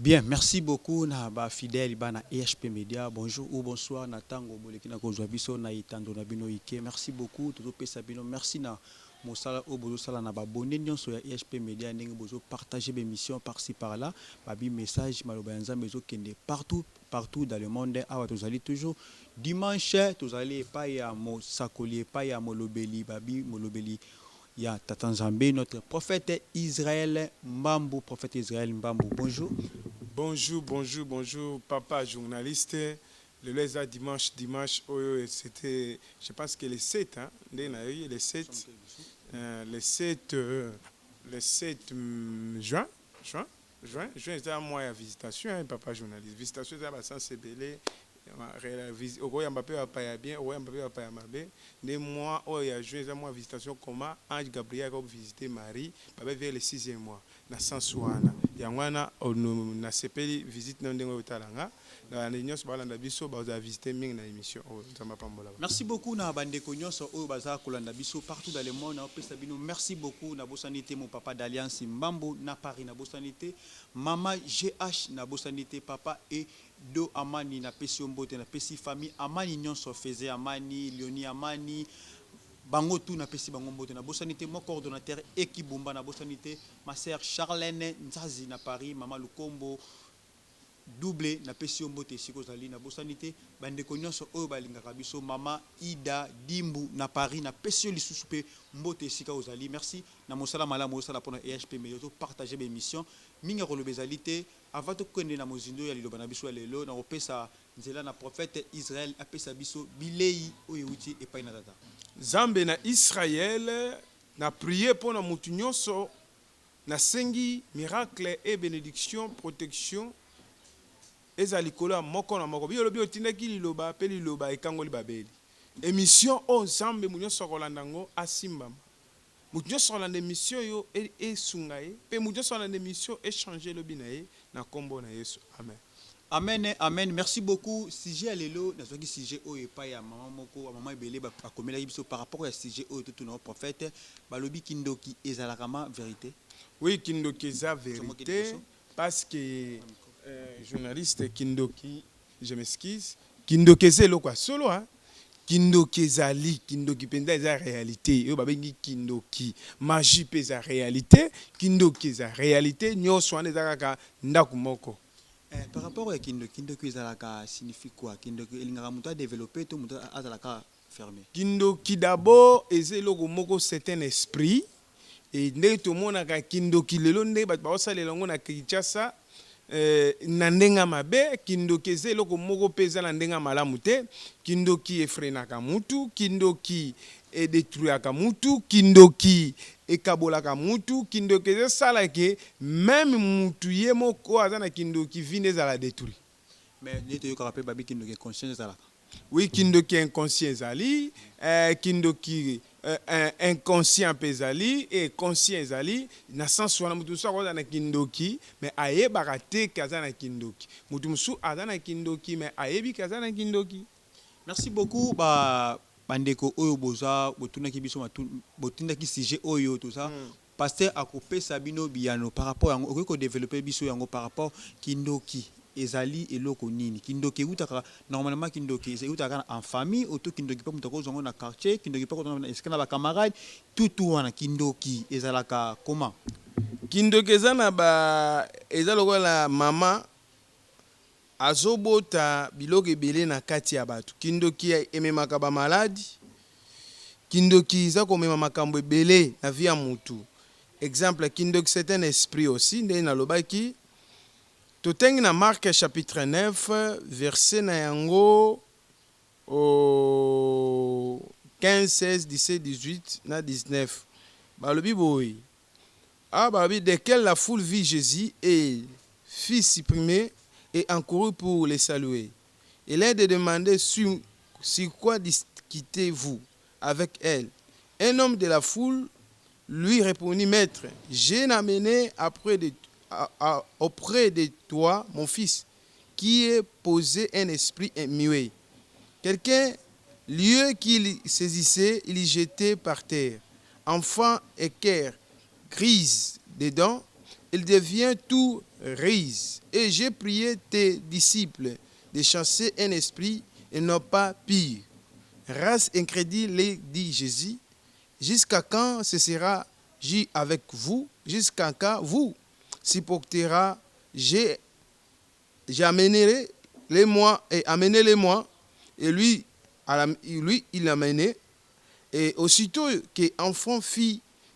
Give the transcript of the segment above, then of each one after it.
Bien, merci beaucoup na ba fidèle bana EHP Media. Bonjour ou bonsoir na tango boleki na kozwa biso na itando na bino ike. Merci beaucoup tozopesa bino merci na mosala oyo bozosala na babone nyonso ya EHP Media, ndenge bozo partager ba émission par-ci par-là. Babi message maloba ya Nzambe ezokende partout partout dans le monde. Awa tozali toujours dimanche, tozali epai ya mosakoli, epai ya molobeli, babi molobeli ya Tata Nzambe, notre prophète Israël Mbambu. Prophète Israël Mbambu, bonjour. Bonjour, bonjour, bonjour, papa journaliste. Le eza dimanche, dimanche oyo, c'était, je pense que le 7, hein, nde nayoki le 7, le 7, le 7 juin, juin, juin, juin eza mois ya visitation, hein, papa journaliste. Visitation eza basens ebele. Okoyamba mpe bapaya bien, okoyamba mpe bapaya mabe. Nde mois oyo ya juin eza mois visitation. Comment ange Gabriel akovisite Marie babe vers le sixième mois? Na sens wana, yango wana nasepeli visite na ndenge oyo otalanga. Na nyonso balanda biso, bazala visite mingi na émission oyo. Nzambe apambola. Merci beaucoup na bandeko nyonso oyo baza kolanda biso partout dans le monde. Naopesa bino merci beaucoup. Nabosani te mon papa d'Alliance Mbambo na Paris, nabosani te mama GH, nabosani te papa e do Amani. Napesi yo mbote, napesi famille Amani nyonso, Feze Amani, Leoni Amani, bango tu napesi bango mbote. Nabosani te mo coordonnateur Ekibumba, nabosani te ma sœur Charlène Nzazi na Paris, mama Lukombo double, napesi yo mbote esika ozali. Nabosani te bandeko nyonso oyo balingaka biso, mama Ida Dimbu na Paris, napesi yo lisusu mpe mbote esika ozali. Merci na mosala malamu osala mpona EHP Media, ozopartage baémission mingi. Ya koloba ezali te. Avant tokende na mozindo ya liloba na biso ya lelo, na kopesa nzela na prophète Israel apesa biso bilei oyo euti epai na Tata Nzambe na Israele. Na prier mpo na motu nyonso, nasengi miracle et bénédiction, protection eza likolo ya moko na moko. Biyo olobi otindaki liloba mpe liloba ekangoli babeli. Émission oyo, Nzambe, motu nyonso akolanda yango asimbama. Motu nyonso akolanda émission oyo esunga ye, mpe motu nyonso akolanda émission echange elobi na ye, na nkombo na Yesu, amen. Amen, amen. Merci beaucoup. Sujet ya lelo, nazwaki sujet oyo epai ya mama moko. Mama ebele bakomelaki biso par rapport ya sujet oyo totuna prophète. Balobi kindoki ezalaka ma vérité? Oui, kindoki eza vérité, parce que journaliste, kindoki, je m'excuse, kindoki eza eloko ya solo, hein? Kindoki ezali, kindoki mpenza eza réalité oyo babengi kindoki. Magie mpe eza réalité, kindoki eza réalité. Nyonso wana eza kaka ndako moko. Par rapport ya kindoki, kindoki ezalaka signifie quoi? Kindoki elingaka moto adéveloppe to moto azalaka fermé? Kindoki d'abord eza eloko moko, c'est un esprit. E ndenge tomonaka kindoki lelo, ndenge bato bakosalela yango na Kinshasa, na ndenge ya mabe. Kindoki eza eloko moko mpe eza na ndenge ya malamu te. Kindoki efreinaka mutu, kindoki edétruisaka mutu, kindoki ekabolaka mutu, kindoki ezosala ke même mutu ye moko aza na kindoki, vie nde ezala détruit. Mais nde toyokaka mpe babi kindoki inconscient ezalaka. Oui, kindoki inconscient ezali, kindoki inconscient mpe ezali e conscient ezali. Na sens wana, motu mosusu akozala na kindoki mais ayebaka te ke aza na kindoki. Motu mosusu aza na kindoki mais ayebi ke aza na kindoki. Merci beaucoup. Ba bandeko oyo boza botunaki biso, botindaki sujet oyo toza, pasteur akopesa bino biyano par rapport yango. Okoki kodévelopper biso yango par rapport kindoki ezali eloko nini? Kindoki eutaka normalement, kindoki eutaka en famille oto kindoki mpe moto akozwa yango na quartier, kindoki mpe akozwa na esika na bacamarade tutu wana? Kindoki ezalaka comment? Kindoki eza na ba, eza lokola mama azobota biloko ebele na kati ya bato. Kindoki ememaka bamaladi, kindoki eza komema makambo ebele na vie ya mutu. Exemple, kindoki, c'est un esprit aussi. Ndenge nalobaki, totengi na Marc chapitre 9, verset na yango oh, 15, 16, 17, 18 na 19, balobi boye. Ah, balobi: dès que la foule vit Jésus et fut surprise et accourut pour le saluer, et l'un de demander: sur quoi discutez-vous avec elle? Un homme de la foule lui répondit: Maître, j'ai amené auprès de toi mon fils qui est possédé d'un esprit muet. Quelque lieu qu'il saisissait, il y jetait par terre. Enfle écœur, grince des dents. Il devient tout rise. Et j'ai prié tes disciples de chasser un esprit et non pas pire. Race incrédule, dit Jésus, jusqu'à quand ce sera j'y avec vous? Jusqu'à quand vous supportera? J'amènerai les moi et amenez-les moi. Et lui, lui il l'amenait. Et aussitôt que l'enfant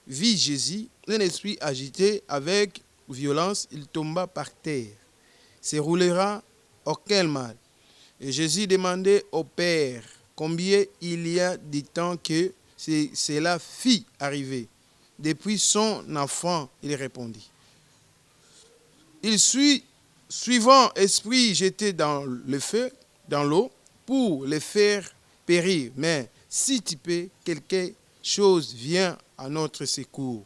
vit Jésus, un esprit agité avec violence, il tomba par terre, se roulera aucun mal. Et Jésus demandait au Père combien il y a de temps que cela fit arriver. Depuis son enfant, il répondit. Il suit, suivant esprit jeté dans le feu, dans l'eau, pour les faire périr. Mais si tu peux, quelque chose vient à notre secours.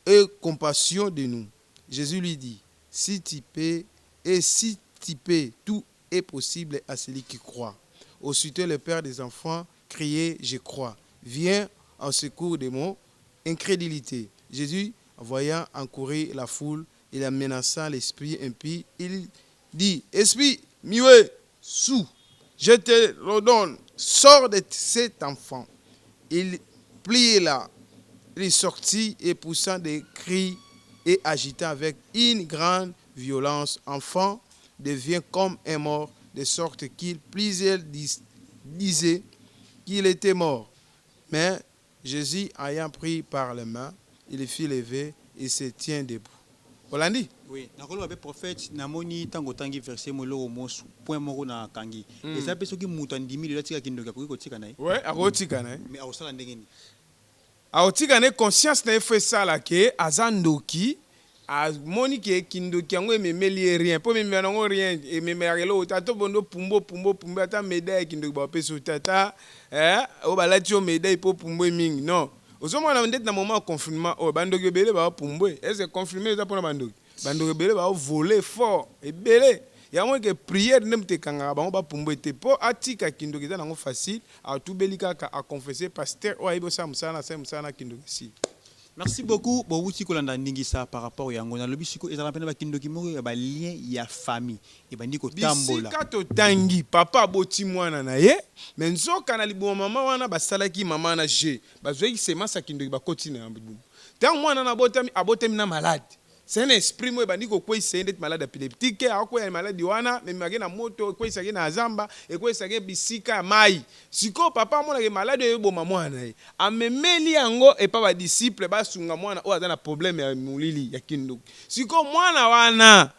Et compassion de nous. Jésus lui dit, si tu peux, et si tu peux, tout est possible à celui qui croit. Aussitôt le père des enfants criait, je crois. Viens en secours de mon incrédulité. Jésus, voyant encourir la foule, il menaça l'esprit impie. Il dit, esprit muet, sous, je te l'ordonne, sors de cet enfant. Il plie là, il sortit et poussant des cris et agitant avec une grande violence, enfant devient comme un mort, de sorte qu'il plusieurs disaient qu'il était mort. Mais Jésus, ayant pris par les mains, il le fit lever et se tient debout. Olandi? Oui, nakoloba mpe prophète, namoni ntango otangi verset mo eloko mosu point moko na kangi. Eza mpe soki moto andimi lelo atika kindoki, akoki kotika na ye? Ouais, akotika na ye. Mais akosala ndenge nini? Akotika na ye, conscience na ye fo esala ke aza ndoki, amoni ke kindoki yango ememeli ye rien, mpo ememela nango rien, ememelaka eloko te. Ata bondo pumbo pumbo pumbo, ata médaille ya kindoki bapesi yo te, ata oyo balati yo médaille mpo pumbwe mingi, non. Ozomona ndeti na moment ya confinement oyo, bandoki ebele baopumbwe. Est-ce confinement eza mpona bandoki? Bandoki ebele baovole fort ebele. Yango ke prière nde moto ekangaka bango bapumbwe te. Mpo atika kindoki eza nango facile, atubeli kaka, aconfesse pasteur oyo ayebi osala mosala na asali mosala na kindoki esili. Merci beaucoup. Bowuti kolanda ndingisa par rapport yango nalobi. Sikoyo ezala mpena bakindoki moko ya balien ya famille ebandi kotambola. Bisika totangi, papa aboti mwana na ye, me nzoka na libuma mama wana basalaki mama na g bazwaki semence ya kindoki, bakoti na libuma. Ntango mwana na abotami, abotami na malade. C'est un esprit moko ebandi kokweyisa ye, ndeti malade épileptique. Akokwea maladi wana, memaki na moto, ekweyisaki na zamba, ekweyisaki bisika ya mai. Sikoyo papa amonaki maladi oyo eboma mwana na ye, amemeli yango epa badisciple basunga mwana oyo aza na problème ya molili ya kindoki. Sikoyo mwana wana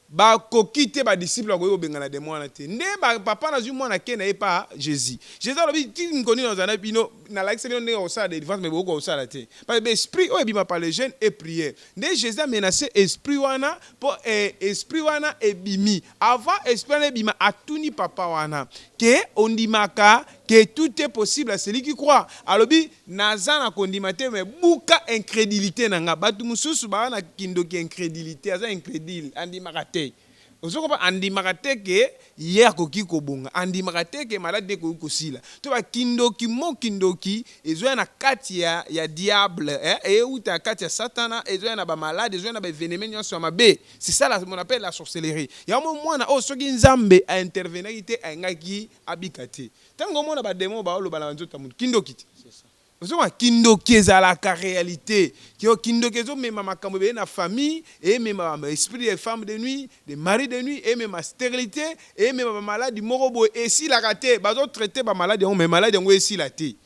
bakoki te, badisciple bakoki kobengana de mwana te. Nde papa nazwi mwana ke na ye pa Jésus. Jésus alobi, ti nkoni nazala na bino, nalakisa bino ndenge kosala délivrance, mais bokoki kosala te, parce que esprit oyo ebima par le jeûne et prière. Nde Jésus amenace esprit wana mpo esprit wana ebimi. Avant esprit wana ebima, atuni papa wana ke ondimaka ke tout est possible à celui qui croit? Alobi, naza na kondima te, mais buka incrédulité na nga. Bato mosusu baa na kindoki incrédulité, aza incrédule, andimaka te. Ozokopa andimaka te ke ye akoki kobonga, andimaka te ke maladi ekoki kosila. To bakindoki mo kindoki ezoya na kati ya diable, euta na kati ya Satana, ezoya na bamaladi, ezoya na baévénement nyonso ya mabe. C'est ça on appelle la sorcellerie. Yango mwana oyo, soki Nzambe aintervenaki te, ayengaki abika te. Ntango omona badémon baoloba na banzoto ya motu, kindoki te. Ozomona kindoki ezalaka réalité. Kindoki ezomema makambo ebele na famille, emema esprit de femme de nuit, de mari de nuit, emema stérilité, emema bamaladi moko boye esilaka te. Bazotraite bamaladi yango, mais maladi yango esila te.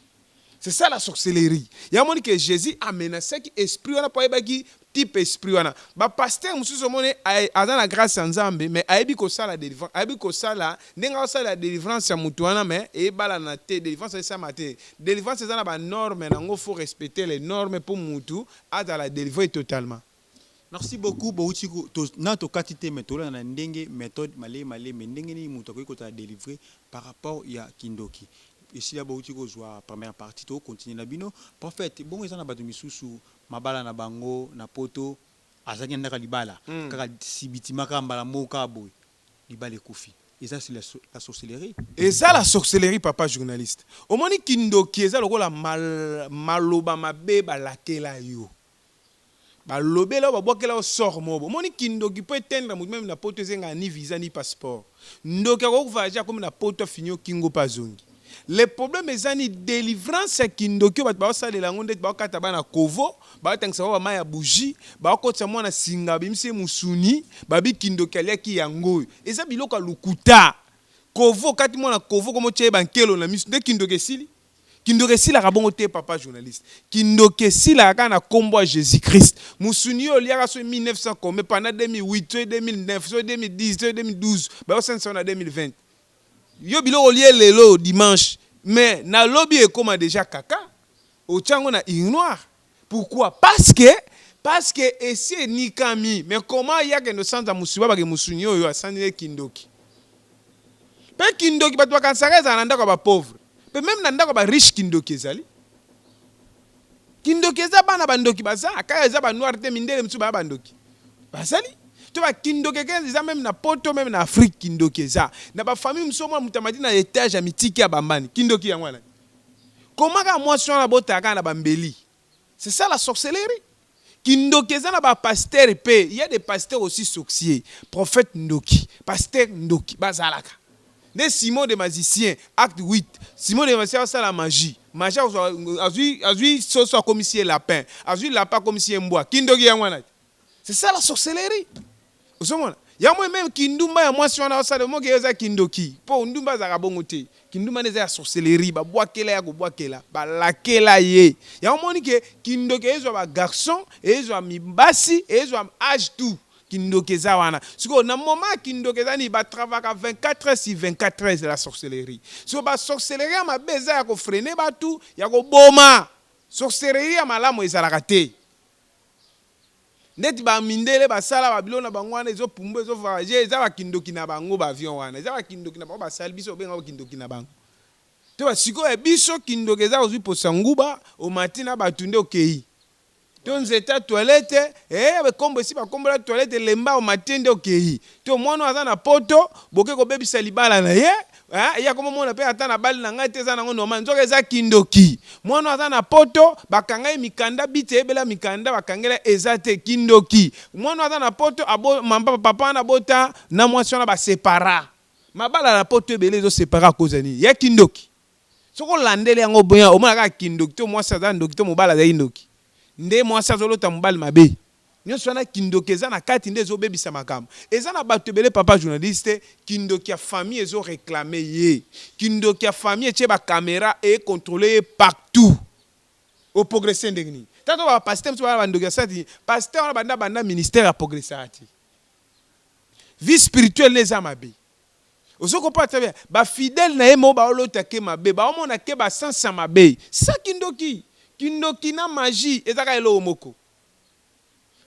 C'est ça la sorcellerie. Yamoni ke Jésus amenasaki esprit wana mpo ayebaki type esprit wana. Bapasteur mosusu omoni aza na grâce ya Nzambe, mais ayebi kosala délivrance, ayebi kosala ndenge akosala délivrance ya motu wana, mais eyebalana te, délivrance esama te. Délivrance eza na banorme nango, faut respecter les normes mpo mutu azala délivré totalement. Merci beaucoup. Bouti na tokati te, mais tolanda na ndenge méthode malemi malemi, ndenge nini moto akoki kozala délivré par rapport ya kindoki. Esila bouti kozwa première partie, tokontinue na bino prophète. Bongo eza na bato misusu, mabala na bango na poto, azalaki ndaka libala, kaka sibitima, kaka mbala moko kaka boye libala ekufi. Eza la sorcellerie? Eza la sorcellerie, papa journaliste. Omoni kindoki eza lokola maloba mabe balakela yo. Balobela yo, babwakela yo sort moko boye. Omoni kindoki mpo etendre moto meme na poto ezengaka ni visa ni passeport. Ndoki akoki voyager akomi na poto afini yo kingo mpe azongi. Le problème eza ni delivrance ya kindoki oyo bato baosalela yango ndeti baokata bana kovo, baotangisa bango ba mayi ya bougie, baokotisa mwana singa babimisi ye musuni, babi kindoki aliaki yango oyo. Eza biloko ya lokuta. Kovo okati mwana kovo okomi otia ye ba nkelo na misu nde kindoki esili? Kindoki esilaka bongo te papa journaliste. Kindoki esilaka kaka na kombo ya Jesus Christ. Musuni oyo oliaka soki 1900 combien pendant 2008 soki 2009 soki 2010 soki 2012 bayo salisa yo na 2020. Yo biloko olie lelo dimanche mais na lobi ekoma dejà kaka otia yango na urinoir pourquoi? Parce que parce que esi enikami mais comment ye akende osanza musuni babake musuni oyo asanzi nde kindoki pe kindoki batu bakanisaka ezala na ndako ya ba pauvre pe meme na ndako ya ba riche kindoki ezali Kindoki eza bana ba ndoki baza kaka eza ba noir te mindele misusu baya ba ndoki bazali to ba kindoki eke eza meme na poto meme na Afrique kindoki eza na ba famille misusu omona mutu amati na etage amitiki abambani kindoki yango wana koma kaka mwasi wana abotaka kaka na ba mbeli c'est ça la sorcellerie kindoki eza na ba pasteur pe il ya des pasteurs aussi sorciers prophète ndoki pasteur ndoki bazalaka Nde Simon de magicien, acte 8, Simon de magicien asala magie, magie akozwa azui azui soso akomisi ye lapin, azui lapin akomisi ye mbwa, kindoki yango wana te? C'est ça la sorcellerie. Ozomona? Yango moi meme kindumba ya mwasi wana asala omoki eza kindoki, po ndumba azalaka bongo te. Kindumba nde eza ya sorcellerie, babwakela ya kobwakela, balakela ye. Yango omoni ke kindoki ezwa ba garçon, ezwa basi, ezwa age tout. Kindoki eza wana sikoyo na moment ya kindoki eza nini ba travaillaka 24 heures sur 24 heures la sorcellerie sikoyo ba sorcellerie ya mabe eza ya ko freiner batu ya ko boma sorcellerie ya malamu ezalaka te ndeti ba mindele basala ba biloko na bango wana ezo pumbwa ezo voyager eza ba kindoki na bango ba avion wana eza ba kindoki na bango basali biso tobenga yango kindoki na bango to ba sikoyo ya biso kindoki eza ozui posa nguba omati na batu nde okeyi To nzete ya toilette eh kombo esi bakombola toilette elemba omati nde okeyi to mwana oyo aza na poto boke kobebisa libala na ye eh ye akomo mona pe ata na bali na ngai te eza nango normal nzoka eza kindoki mwana oyo aza na poto bakanga ye mikanda biti eyebela mikanda bakangela eza te kindoki mwana oyo aza na poto abo mama papa wana abota na mwasi wana ba separa mabala na poto ebele ezo separa à cause ya nini ya kindoki. Soki olandeli yango bien omona kaka kindoki to mwasi aza ndoki to mobali azali ndoki nde mwasi azolota mobali mabe nionso wana kindoki eza na kati nde ezobebisa makambo eza na batu ebele papa journaliste kindoki ya famille ezo reclamer ye kindoki ya famille etie ba camera e controler ye partout o progresser ndenge nini tala to ba pasteur mosusu baza ba ndoki ya sati pasteur wana banda abanda ministère a progressaka te vie spirituelle ne eza mabe. Ozo comprendre très bien ba fidèle na ye moko bao lota ke mabe bao mona ke ba sens ya mabe ça kindoki kindoki na magie eza kaka eloko moko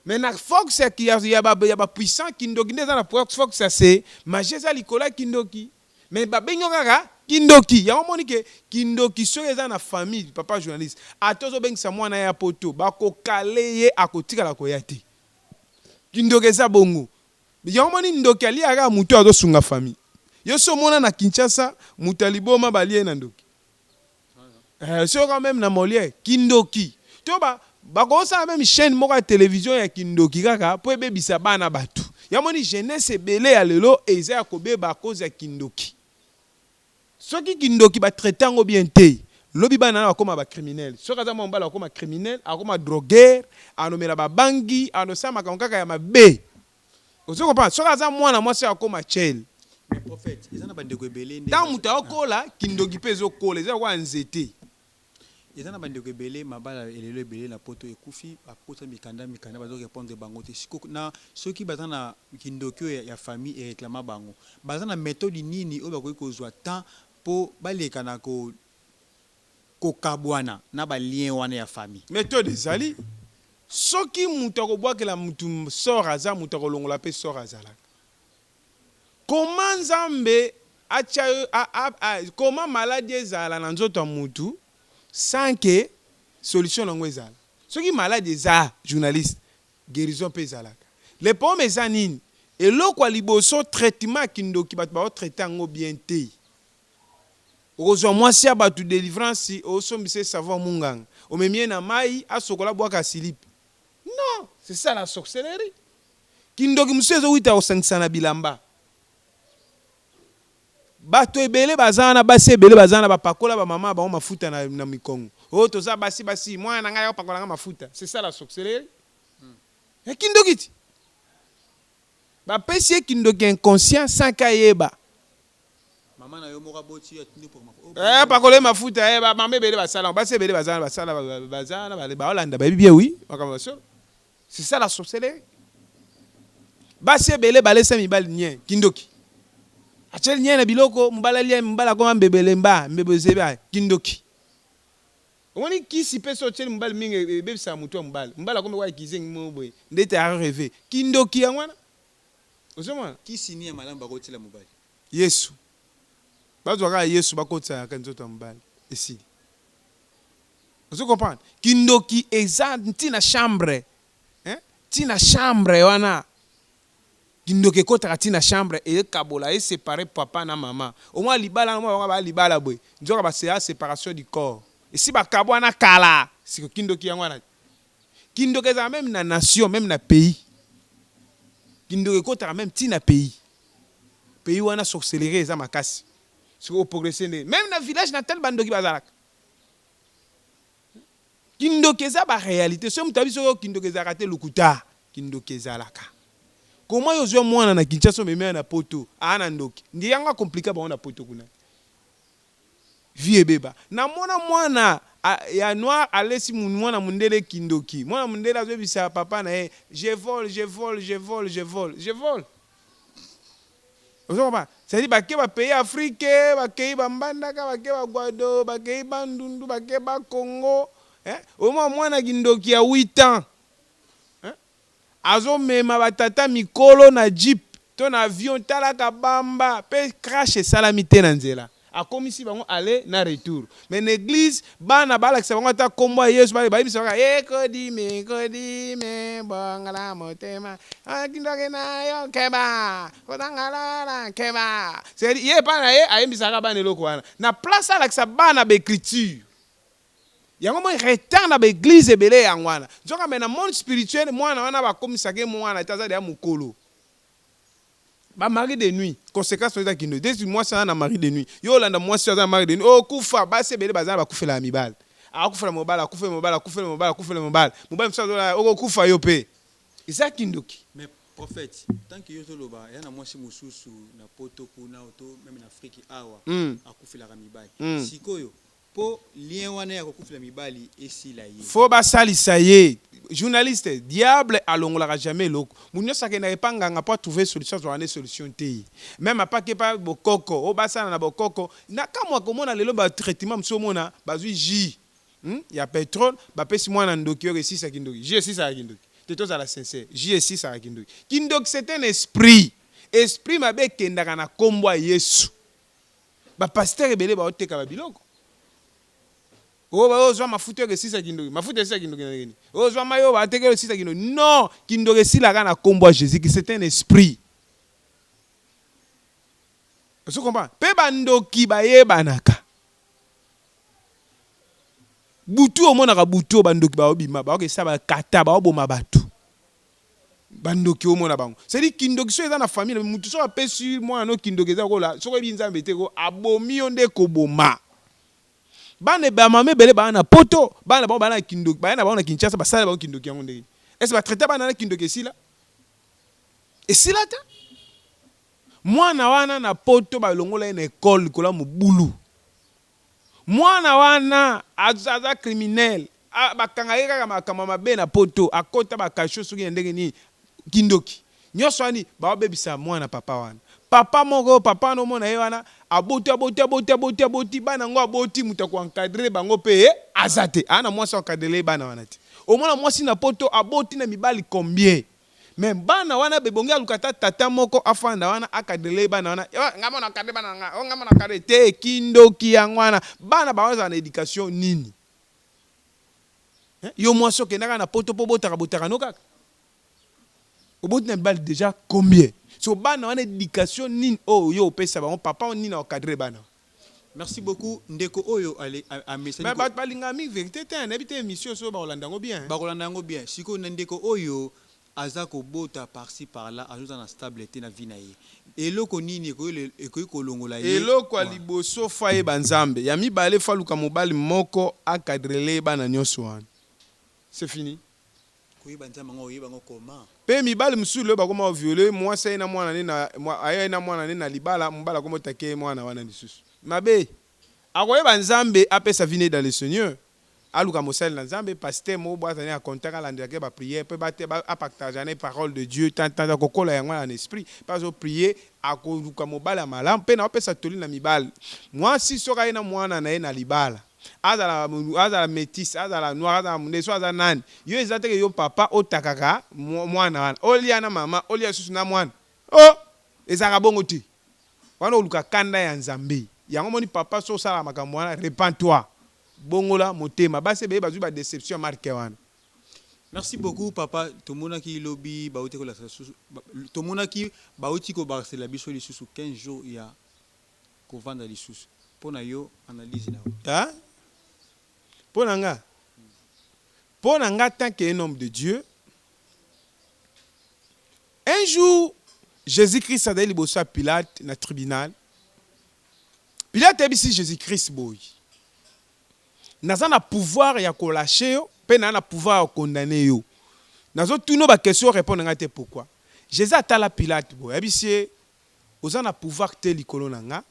mais na force ya ya ba ya ba puissant kindoki nde eza na force ya se magie eza likolo ya kindoki mais ba bengi yo kaka kindoki yango omoni ke kindoki soki eza na famille papa journaliste ata ozo bengisa mwana ya poto bako kale ye akotikala koya te kindoki eza bongo Yango omoni ndoki aliaka kaka mutu oyo azo sunga famille. Yo si omona na Kinshasa mutu ya liboma balie ye na ndoki? Eh osi oyoka meme na Molière kindoki. To ba bakosala meme chaine moko ya television ya kindoki kaka po ebebisa bana batu. Yango omoni jeunesse ebele ya lelo eza ya kobeba à cause ya kindoki. Soki kindoki ba traiter yango bien te lobi bana wana bakoma ba criminel soki aza mwana mobali akokoma criminel akokoma droguer anomela ba bangi anosala makambo kaka ya mabe ozo comprendre soki aza mwana mwasi akokoma tshel. Mais prophète eza na ba ndeko ebele nde Tango moto akola kindoki pe ezo kola eza lokola nzete. Eza na ba ndeko ebele mabala elelo ebele na poto ekufi bakota mikanda mikanda bazo repondre bango te sikoyo na soki baza na kindoki oyo ya famille e reclama bango baza na methode nini oyo bakoki kozua temps po baleka na ko kokabwana na ba lien wana ya famille? Methode ezali soki mutu akobwakela mutu sort aza mutu akolongola pe sort azalaka. Comment Nzambe atia yo comment maladi ezala na nzoto ya mutu sans que solution nango ezala? Soki maladi eza journaliste guerison pe ezalaka. Le problème eza nini? Eloko ya liboso traitement ya kindoki batu bao traiter yango bien te. Okozua mwasi ya batu delivrance osombisa ye savon ya munganga omemi ye na mayi asokola abuaka silipe. Non! C'est ça la sorcellerie. Kindoki mosusu ezowita kosangisa na bilamba. Bato ebele baza wana, basi ebele baza wana, bapakola bamama bango mafuta na mikongo. Oyo toza basi, basi, mwana na ngai apakola nga mafuta. C'est ça la sorcellerie. Kindoki ti bapesi ye kindoki inconscient sans kayeba. Mama na yo moko aboti, atindi pour Pakola ye mafuta. Bamama ebele basala, basi ebele baza wana, basala, baza wana, baolanda, bayebi bien. Oui, makambo basolo. C'est ça la sorcellerie. Basi ebele balesa mibali nye kindoki, atieli nye na biloko, mobali alia, mobali akoma mbebelemba, mbebe ezebe, kindoki. Omoni kisi mpe so otieli mobali mingi, ebebisaka motu ya mobali. Mobali akomi kwa kizengi moko boye, ndete arêver. Kindoki yango wana, ozomona. Kisi ni ya malamu bakotila mobali? Yesu. Bazwa kaka Yesu, bakotisaka nzoto ya mobali, esili. Ozo comprendre? Kindoki eza ntina chambre, hein? Ntina chambre wana, kindoki ekɔtaka ntina chambre, ekabola, esépare papa na mama. Omwa libala na mwa bango baya libala boye, nzoka baseya séparation du corps, esi bakabwana kala. Siko kindoki yango wana. Kindoki ezala même na nation, même na pays. Kindoki ekɔtaka même ntina pays. Pays wana sorcellerie eza makasi. Sikoyo oprogresse ndenge même na village natal, bandoki bazalaka. Kindoki eza baréalité. Soki moto abi soki kindoki ezalaka te, lokuta. Kindoki ezalaka. Koma yo ozwa mwana na Kinshasa, omemi ya na Poto, aa na ndoki. Ndi yango akomplika bango na Poto kuna, vie ebeba. Namona mwana ya noir alesi mwana mondele kindoki. Mwana mondele azoyebisa papa na ye: "Je vole, je vole, je vole, je vole, je vole." Ozokomba, c'est-à-dire bake bapays Afrique, bakei bambandaka, bake baGwado, bakei Bandundu, bake Bakongo. Omwa mwana kindoki ya 8 ans, hein? Azomema batata mikolo na jeep to na avion, talaka bamba mpe crash esalami te na nzela, akomisi bango aller na retour. Mais na église, bana balakisa bango ata nkombo ya Yesu, bayebisa bango ekodime kodime bongala motema, kindoki na yo keba kozangalala keba. C'est ye epai na ye ayembisaka bana eloko wana na place alakisa bana baécriture. Yango moi retard na baéglise ebele yango wana. Nzoka me na monde spirituel, mwana wana bakomisaka ye mwana te, aza deya mokolo. Bamari de nuit, conséquence eza kindoki. Desi mwasi aza na mari de nuit, yo olanda mwasi aza na mari de nuit, okufa. Basi ebele baza na bakufela ya mibali, akufela mobali, akufela mobali, akufela mobali, akufela mobali, mobali mosusu azola, okokufa yo mpe. Eza kindoki. Mais prophète, tant que yo ozoloba ya na mwasi mosusu na Poto kuna to même na Afrique awa, akufelaka mibali, sikoyo mpo lien wana ya kokufela mibali esila ye? Fo basalisa ye. Journaliste, diable alongolaka jamais eloko. Moto nyonso akendaka epa nganga mpo atrouve solution, azwaka nde solution te. Même apaki epa bokoko oyo basala na bokoko, na kamwa komona lelo batraitement mosusu, omona bazwi jus, Ya pétrole, bapesi mwana ndoki oyo esisaki ndoki. Jus esisaka kindoki te. Tozala sincère, jus esisaka kindoki? Kindoki, c'est un esprit. Esprit mabe ekendaka na nkombo ya Yesu. Bapasteur ebele baoteka babiloko oyo ozwa mafuta oyo esisa kindoki. Mafuta esisa kindoki na ndenge nini? Ozwa mai oyo batekeli, esisa kindoki? Non, kindoki esilaka na nkombo ya Jésus. C'est un esprit, ozo comprendre? Mpe bandoki bayebanaka butu. Omonaka butu oyo bandoki baobima, baokesa, bakata, baoboma bato. Bandoki omona bango, c'est-à-dire kindoki so eza na famille, mutu so apesi mwana no kindoki, eza kola. Soki oyebi Nzambe te, ko abomi yo nde koboma. Bana, bamama ebele baa na Poto, bana bango baa na kindoki, baya na bango na Kinshasa, basala bango kindoki. Yango ndenge ese batraite bana na kindoki, esila, esila te. Mwana wana na Poto, balongola ye na ekole likolo ya mobulu. Mwana wana aza criminel, bakanga ye kaka makambo mabe na Poto, akota bakasho soki na ndenge nini. Kindoki nyonso wani baobebisa mwana. Papa wana, papa moko, papa wana omona ye wana, aboti, aboti, aboti, aboti, aboti bana yango, aboti, moto akoencadre bango mpe aza te. Aa na mwasi aencadre bana wana te. Omona mwasi na Poto aboti na mibali combien, mais bana wana bebongi aluka ata tata moko afanda wana, akadrele bana wana. Nga mona encadre bana nga, o nga mona encadre te. Kindoki yango wana. Bana bazala na éducation nini? Yo mwasi okendaka na Poto mpo botaka, botaka no kaka, oboti na mibali déjà combien? So bana wana, éducation nini oyo yo opesa bango? Papa nini encadre bana? Merci beaucoup, ndeko oyo amesani. Mais bato balingaka mingi vérité te. Nayebi te, émission soyo bakolanda yango bien. Bakolanda yango bien. Sikoyo na ndeko oyo aza kobota par-ci par-là, azoza na stable te na vie na ye, eloko nini ekoki kolongola ye? Eloko ya liboso, faut ayeba Nzambe. Ya mibale, faut aluka mobali moko acadrer ye bana nyonso wana, c'est fini. Koyeba Nzambe yango, oyeba yango comment? Mpe mibali mosusu lelo bakoma kovioler mwasi. Aye na mwana ne na aye na mwana ne na libala, mobali akoma otake ye mwana wana lisusu mabe. Akoyeba Nzambe, apesa vie ne dans le Seigneur, aluka mosali na Nzambe, pasteur moko boye azali na contact, alandelaki baprière mpe apartage na parole de Dieu. Tantanta akokola yango na esprit mpe azoprier, akoluka mobali ya malamu. Mpe na opesa toli na mibali: mwasi soki aye na mwana na ye na libala, azala métis, azala noir, azala mondele, so aza nani, yo eza teke yo papa otakaka mwana wana, olia na mama, olia susu na mwana o, ezalaka bongo te. Wana oluka kanda ya Nzambe. Yango moni, papa, so osalaka makambo wana, repens-toi, bongola motema. Basi ebele bazwi badéception ya marke wana. Merci beaucoup, papa. Tomonaki lobi bauti kolakisa lisusu, tomonaki bauti kobakisela biso lisusu 15 jours ya kovanda lisusu. Mpo na yo, analyse na yo? Mpo na nga, tant qu'un homme de Dieu, un jour Jésus-Christ azali liboso ya Pilate na tribunal. Pilate ayebisi Jésus-Christ boye: "Naza na pouvoir ya kolâcher yo mpe naa na pouvoir ya kokondamner yo. Nazotuna baquestion, répondre ngai te. Pourquoi?" Jésus atala Pilate boye, ayebisi ye: "Oza na pouvoir te likolo na nga,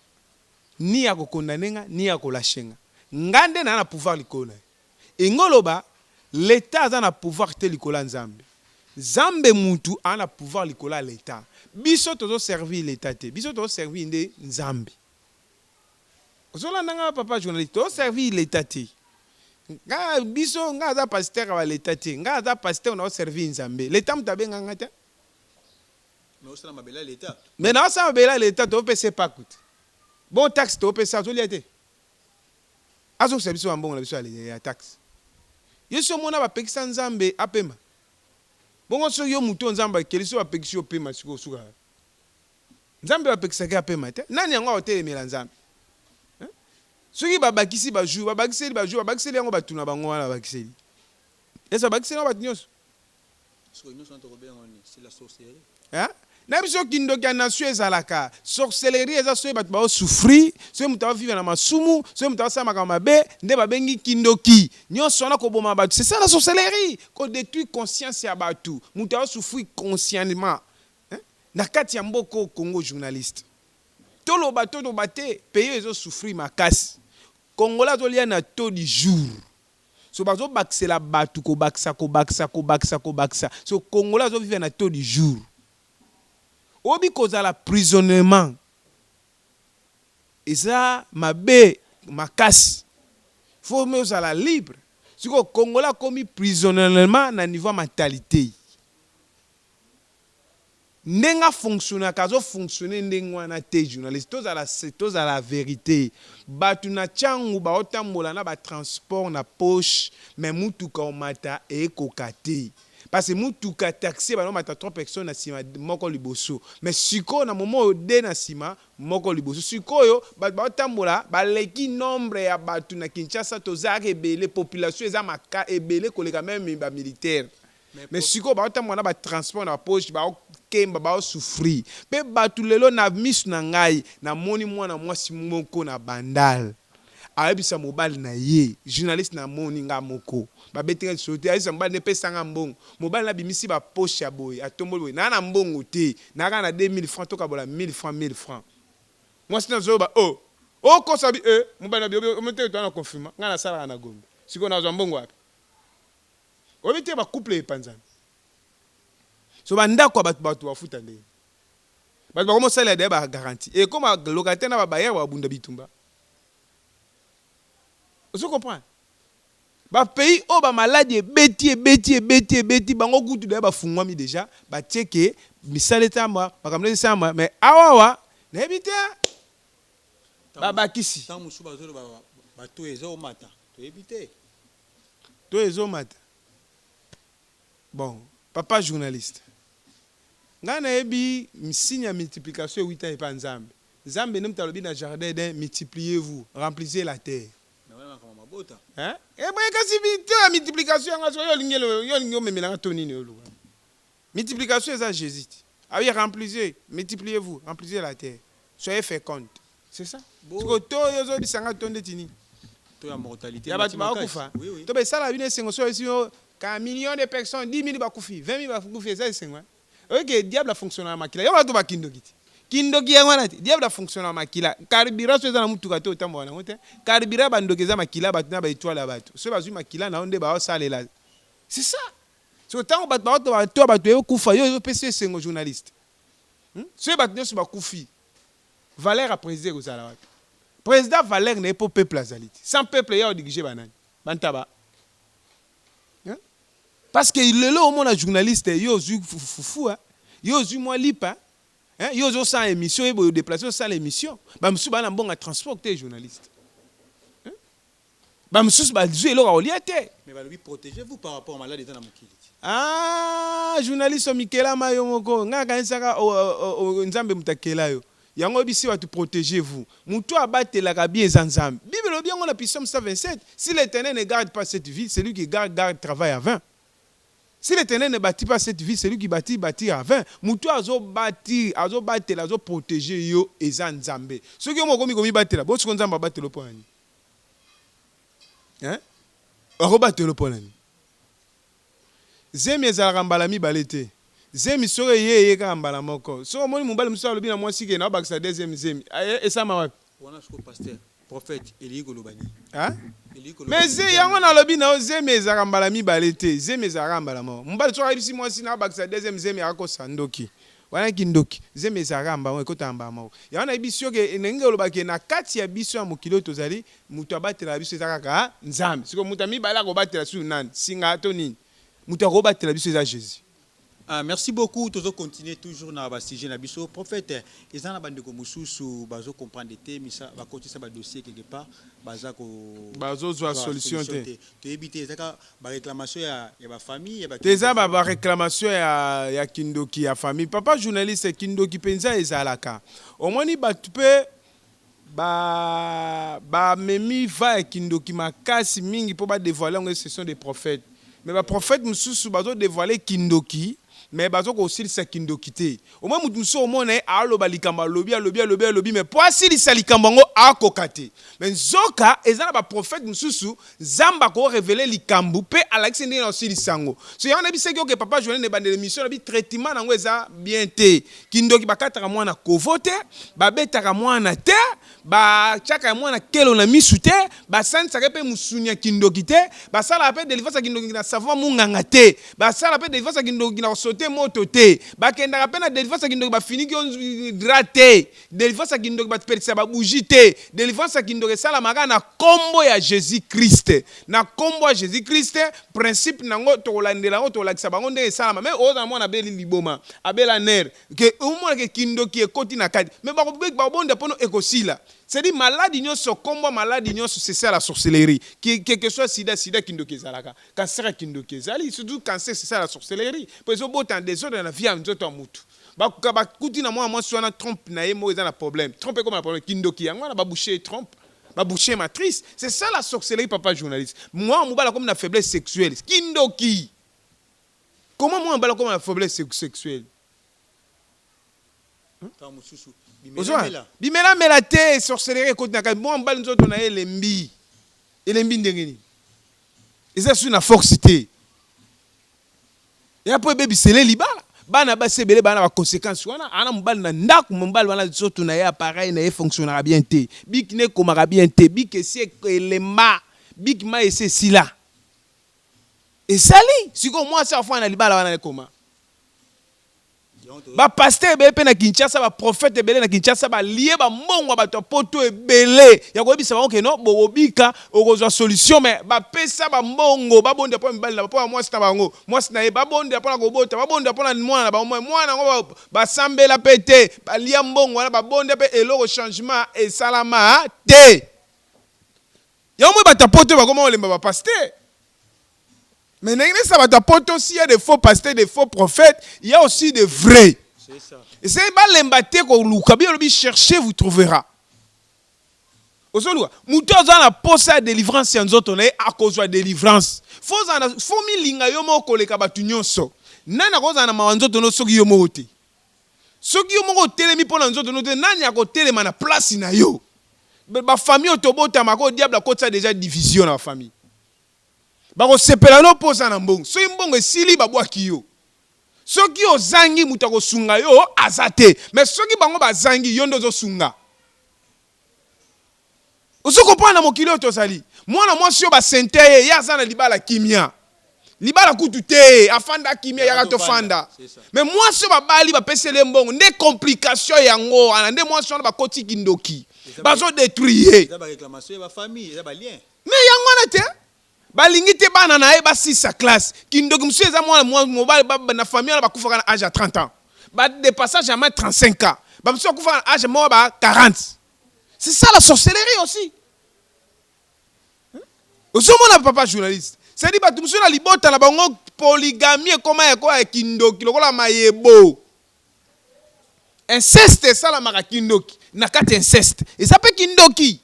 ni ya kokondamner nga, ni ya kolâcher nga. Nga nde naa na pouvoir likolo na ye." Engo oloba, l'État aza na pouvoir te likolo ya Nzambe. Nzambe mutu aza na pouvoir likolo ya l'État. Biso tozoservir l'État te, biso tozoservir nde Nzambe. Ozolanda nga, papa journaliste? Tozoservir l'État te. Nga biso, nga aza pasteur ya bal'État te. Nga aza pasteur na oservir Nzambe. L'État moto abenganga te. Mais osala mabele ya l'État. Mais na osala mabele ya l'État, topesa epaku te. Bon, taxe topesa, azolia te, azokisa biso bambongo na biso ya taxe. Ye so omona bapekisa Nzambe apema bongo, soki yo motu oyo Nzambe akeli, so bapekisi yo pema, sikoyo osuka. Nzambe bapekisaki apema te. Nani yango akotelemela Nzambe? Soki babakisi bajour, babakiseli bajour, babakiseli yango bato na bango wana, babakiseli ese, babakiseli yango bato nyonso. Sikoyo nyonso wana tokobenga nini? C'est la sorcellerie. Hein? Na biso kindoki ya nation ezalaka sorcellerie. Eza soki bato baosouffrir, soki moto aovivre na masumu, soki moto aosala makambo mabe, nde babengi kindoki. Nyonso wana koboma bato, c'est ça la sorcellerie, kodétruire conscience ya bato. Moto aosouffrir consciemment, hein? Na kati ya mboka oyo Congo, journaliste, toloba toloba te, pays ezosouffrir makasi. Congolais azolia na taux du jour. So bazobakisela bato, kobakisa, kobakisa, kobakisa, kobakisa. So Congolais azovivre na taux du jour. Oyebi, kozala prisonnement eza mabe makasi. Faut me ozala libre. Sikoyo Congolais akomi prisonnièrement na niveau ya mentalité. Ndenge afonctionnaka, azofonctionne ndenge wana te. Journaliste, tozala vérité. Bato na ntiangu baotambola na batransport na poche, mais mutuka omata ekoka te, parce que mutuka taxi banomata 3 personnes na nsima, moko liboso. Mais sikoyo na momo oyo, de na nsima, moko liboso. Sikoyo bato baotambola baleki nombre ya bato na Kinshasa. Tozalaka ebele, population eza maka ebele koleka même bamilitaire. Mais sikoyo baotambola na batransport na bapoche, baokemba, baosouffrir. Mpe bato lelo, na miso na ngai, namoni mwana mwasi moko na Bandal ayebisa mobali na ye. Journaliste, namoni nga moko, babetinga lisolo te. Ayebisa mobali, nepesanga mbongo. Mobali nabimisi bapoche ya boye, atomboli boye: "Naa na mbongo te, naka na 2000 francs, tokabola 1000 francs, 1000 francs." Mwasi nazoyoba o okosa bi e mobali na bi omoteke toa na confinement, ngai nasalaka na Gombe, sikoyo nazwa mbongo wapi? Oyebi te, bacouple epanzana. So bandako ya bato, bato bafuta ndenge bato bakomosalela deya bagarantie, ekoma locataire na babailleur babunda bitumba. Ozo comprendre? Bapays oyo bamaladi ebeti, ebeti, ebeti, ebeti bango kutu, deya bafungwami déjà, batie ke misala etamba, makambo nde esamba. Mais awawa nayebi te, babakisi. Ntango mosusu bazoloba bato ezomata, toyebi te. To ezomata. Bon, papa journaliste, ngai nayebi signe ya multiplication ewita epa Nzambe. Nzambe nde moto alobi na jardin Eden, multipliez-vous, remplissez la terre. Mais wana makambo ya mabota. Hein? Eh boye kasi to ya multiplication yango soki yo olingi yo olingi omemela nga to nini oluka. Multiplication eza Jésus ti. Ah oui, remplissez, multipliez-vous, remplissez la terre. Soyez féconde. C'est ça. Siko to yo ozobisa nga to ndeti nini? To ya mortalité. Ya bato bakufa. Oui. To besala bino esengo so esi yo ka million de personnes, 10 000 bakufi, 20 000 bakufi, eza esengo. Hein? Oyoki diable afonctionnaka makila. Yo bato bakindoki ti. Kindoki yango wana te. Diable afonctionnaka makila. Carburant so eza na mutuka te otambola nango te. Carburant bandoki eza makila bato na ba étoile ya bato. So bazwi makila na yo nde baosalela. C'est ça. So ntango bato baoto to bato ekufa yo ezopesa esengo journaliste. Soki bato nyonso bakufi, valeur ya président ekozala wapi? Président valeur na ye mpo peuple azali te. Sans peuple ya odirige banani? Bantaba. Hein? Parce que lelo omona journaliste yo ozwi fufu, yo ozwi mwa lipa, hein? Yo ozosala émission, ye boye odéplace osala émission, bamosusu baa na mbongo ya transport te journaliste, hein? Bamosusu bazwi eloko ya kolia te. Mais balobi protégez-vous par rapport à malade eza na mokili. Ah, journaliste omikelama yo moko. Ngai akanisaka Nzambe moto akela yo. Yango oyebisi bato protégez-vous. Moto abatelaka bi eza Nzambe. Bible elobi yango na Psaume 127: si l'Éternel ne garde pas cette ville, celui qui garde garde travaille en vain. Si l'Éternel ne bâtit pas cette ville, celui qui bâtit bâtit en vain. Moto azobâtir, azobatela, azoprotéger yo eza Nzambe. Soki yo moko okomi komibatela bo, siko Nzambe abatela mpo na nini? Hein? Akobatela mpo na nini? Zemi ezalaka mbala mibale te. Zemi soki eye, eye kaka mbala moko. Soki omoni mobali mosusu alobi na mwasi ke naobakisa deuxième zemi, esama wapi? Wana siko pasteur, prophète elingi koloba nini? Hein? Elingi koloba mais ze yango nalobi na yo, zemi ezalaka mbala mibale te. Zemi ezalaka mbala moko. Mobali soki ayebisi mwasi naobakisa deuxième zemi, akosa ndoki wana, kindoki. Zemi ezalaka mbala moko, ekotaka mbala moko. Yango nayebi yo ke ndenge olobaki na kati ya biso ya mokili oyo tozali, moto abatelaka biso eza kaka Nzambe. Sikoyo moto ya mibale akobatela susu nani? Singa to nini? Moto akobatela biso eza Jésus. Ah, merci beaucoup. Tozo continuer toujours na ba sujet na biso. Prophète, eza na bandeko mosusu bazo comprendre te, misa bakotisa ba dossier quelque part, baza ko bazozwa solution te. Toyebi te ezaka ba réclamation ya ba famille ya ba Te, eza ba réclamation ya kindoki ya famille. Papa journaliste, kindoki mpenza ezalaka. Omoni bato mpe bamemi va ya kindoki makasi mingi mpo badévoile yango, ce sont des prophètes. Mais baprophète mosusu bazodévoile kindoki, mais bazokosilisa kindoki te. Omoi motu mosusu omona ye aloba likambo, alobi, alobi, alobi, alobi, mais mpo asilisa likambo yango akoka te. Mais nzoka eza na baprophète mosusu, Nzambe akorévéler likambo mpe alakisi ndenge na kosilisa yango. So yango nayebisaki oke papa journal na ebandela émission na bi, traitement nango eza bien te. Kindoki bakataka mwana kovo te, babetaka mwana te, batiaka mwana kelo na misu te, basantisaka mpe mosuni ya kindoki te, basalaka mpe délivrance ya kindoki na savon munganga te, basala mpe délivrance ya kindoki na kosote moto te, bakendaka mpe na délivrance ya kindoki bafiniki yo drap te, délivrance ya kindoki bapelisaka babougie te. Délivrance ya kindoki esalamaka na nkombo ya Jésus Christ, na nkombo ya Jésus Christ. Principe nango tokolandela yango, tokolakisa bango ndenge esalama. Mais ozala mwana abeli liboma, abela nerf, ke omonake kindoki ekoti na kati, mais bakobonda mpono ekosila. C'est-à-dire maladi nyonso, kombo maladi nyonso, c'est ça la sorcellerie. Que que soit sida, sida kindoki ezalaka, cancer ya kindoki ezali, surtout cancer, c'est ça la sorcellerie, po ezobota en désordre na vie ya nzoto ya mutu. Bakuti na mwana mwasi wana trompe na ye moko eza na problème, trompe ekoma na problème, kindoki yango wana, babouche trompe, babouche matrice. C'est ça la sorcellerie, papa journaliste. Mwana mobali akomi na faiblesse sexuelle, kindoki. Comment mwana mobali akomi na faiblesse sexuelle? Ntango mosusu Ozwa bimelamela. Bimelamela te, sorcellerie ekoti na kati. Mwana mobali nzoto na ye elembi, elembi ndenge nini? Eza su na force te ya mpo ebebisele libala. Bana basi ebele bana baconséquence wana. Ana mobali na ndako, mobali wana nzoto na ye, appareil na ye fonctionnaka bien te, bic ne ekomaka bien te, bic esi elemba, bic mai esi esila, esali. Sikoyo mwasi afwana na libala wana ekoma. Bapasteur ebele mpe na Kinshasa, baprophète ebele na Kinshasa balie bambongo ya bato ya poto ebele ya koyebisa bango ke no bokobika, okozwa solution. Mais bapesa bambongo, babondela mpo mibali na mpo ya mwasi na bango, mwasi na ye, babondela mpona kobota, babondela mpona mwana na bango, mwana yango basambela mpe te. Balia mbongo wana, babondela mpe, eloko changement esalama te. Yango moi bato ya poto bakoma kolemba bapasteur. Mais ndenge nesa bato ya poto, s'il y a des faux pasteurs, des faux prophètes, il y a aussi des vrais. Esengeli balemba te koluka. Bible elobi cherchez vous trouvera. Ozoluka moto aza na posa ya delivrance ya nzoto na ye akozwa delivrance. Faut ozala na faut milinga yo moko koleka bato nyonso. Nani akozala na mawa nzoto no soki yo moko te? Soki yo moko otelemi mpo na nzoto no te, nani akotelema na place na yo? Ba famille oyo tobotamaka oyo diable akotisa dejà division na ba famille. Bakosepela no mpo oza na mbongo. Soki mbongo esili babwaki yo. Soki ozangi moto akosunga yo aza te. Mais soki bango bazangi yo nde ozosunga. Ozo comprendre na mokili oyo tozali. Mwana mwasi oyo ba ceinter ye, ye aza na libala kimia. Libala kutu te, afanda kimia yaka tofanda. Mais mwasi oyo babali bapeseli ye mbongo nde complication yango wana nde mwasi wana bakoti kindoki. Bazo detruire ye. Eza ba reclamation ya ba famille, eza ba lien. Mais yango wana te. Balingi te bana na ye basilisa classe. Kindoki mosusu eza mwana mobali na famille wana bakufaka na age ya 30 ans. Ba depassa jamais 35 ans. Ba mosusu bakufaka na age moko ba 40. C'est ça la sorcellerie aussi. Ozomona papa journaliste. C'est-à-dire bato mosusu na libota na bango polygamie ekoma ya koya kindoki lokola mayebo. Inceste esalamaka kindoki na kati inceste. Eza pe kindoki.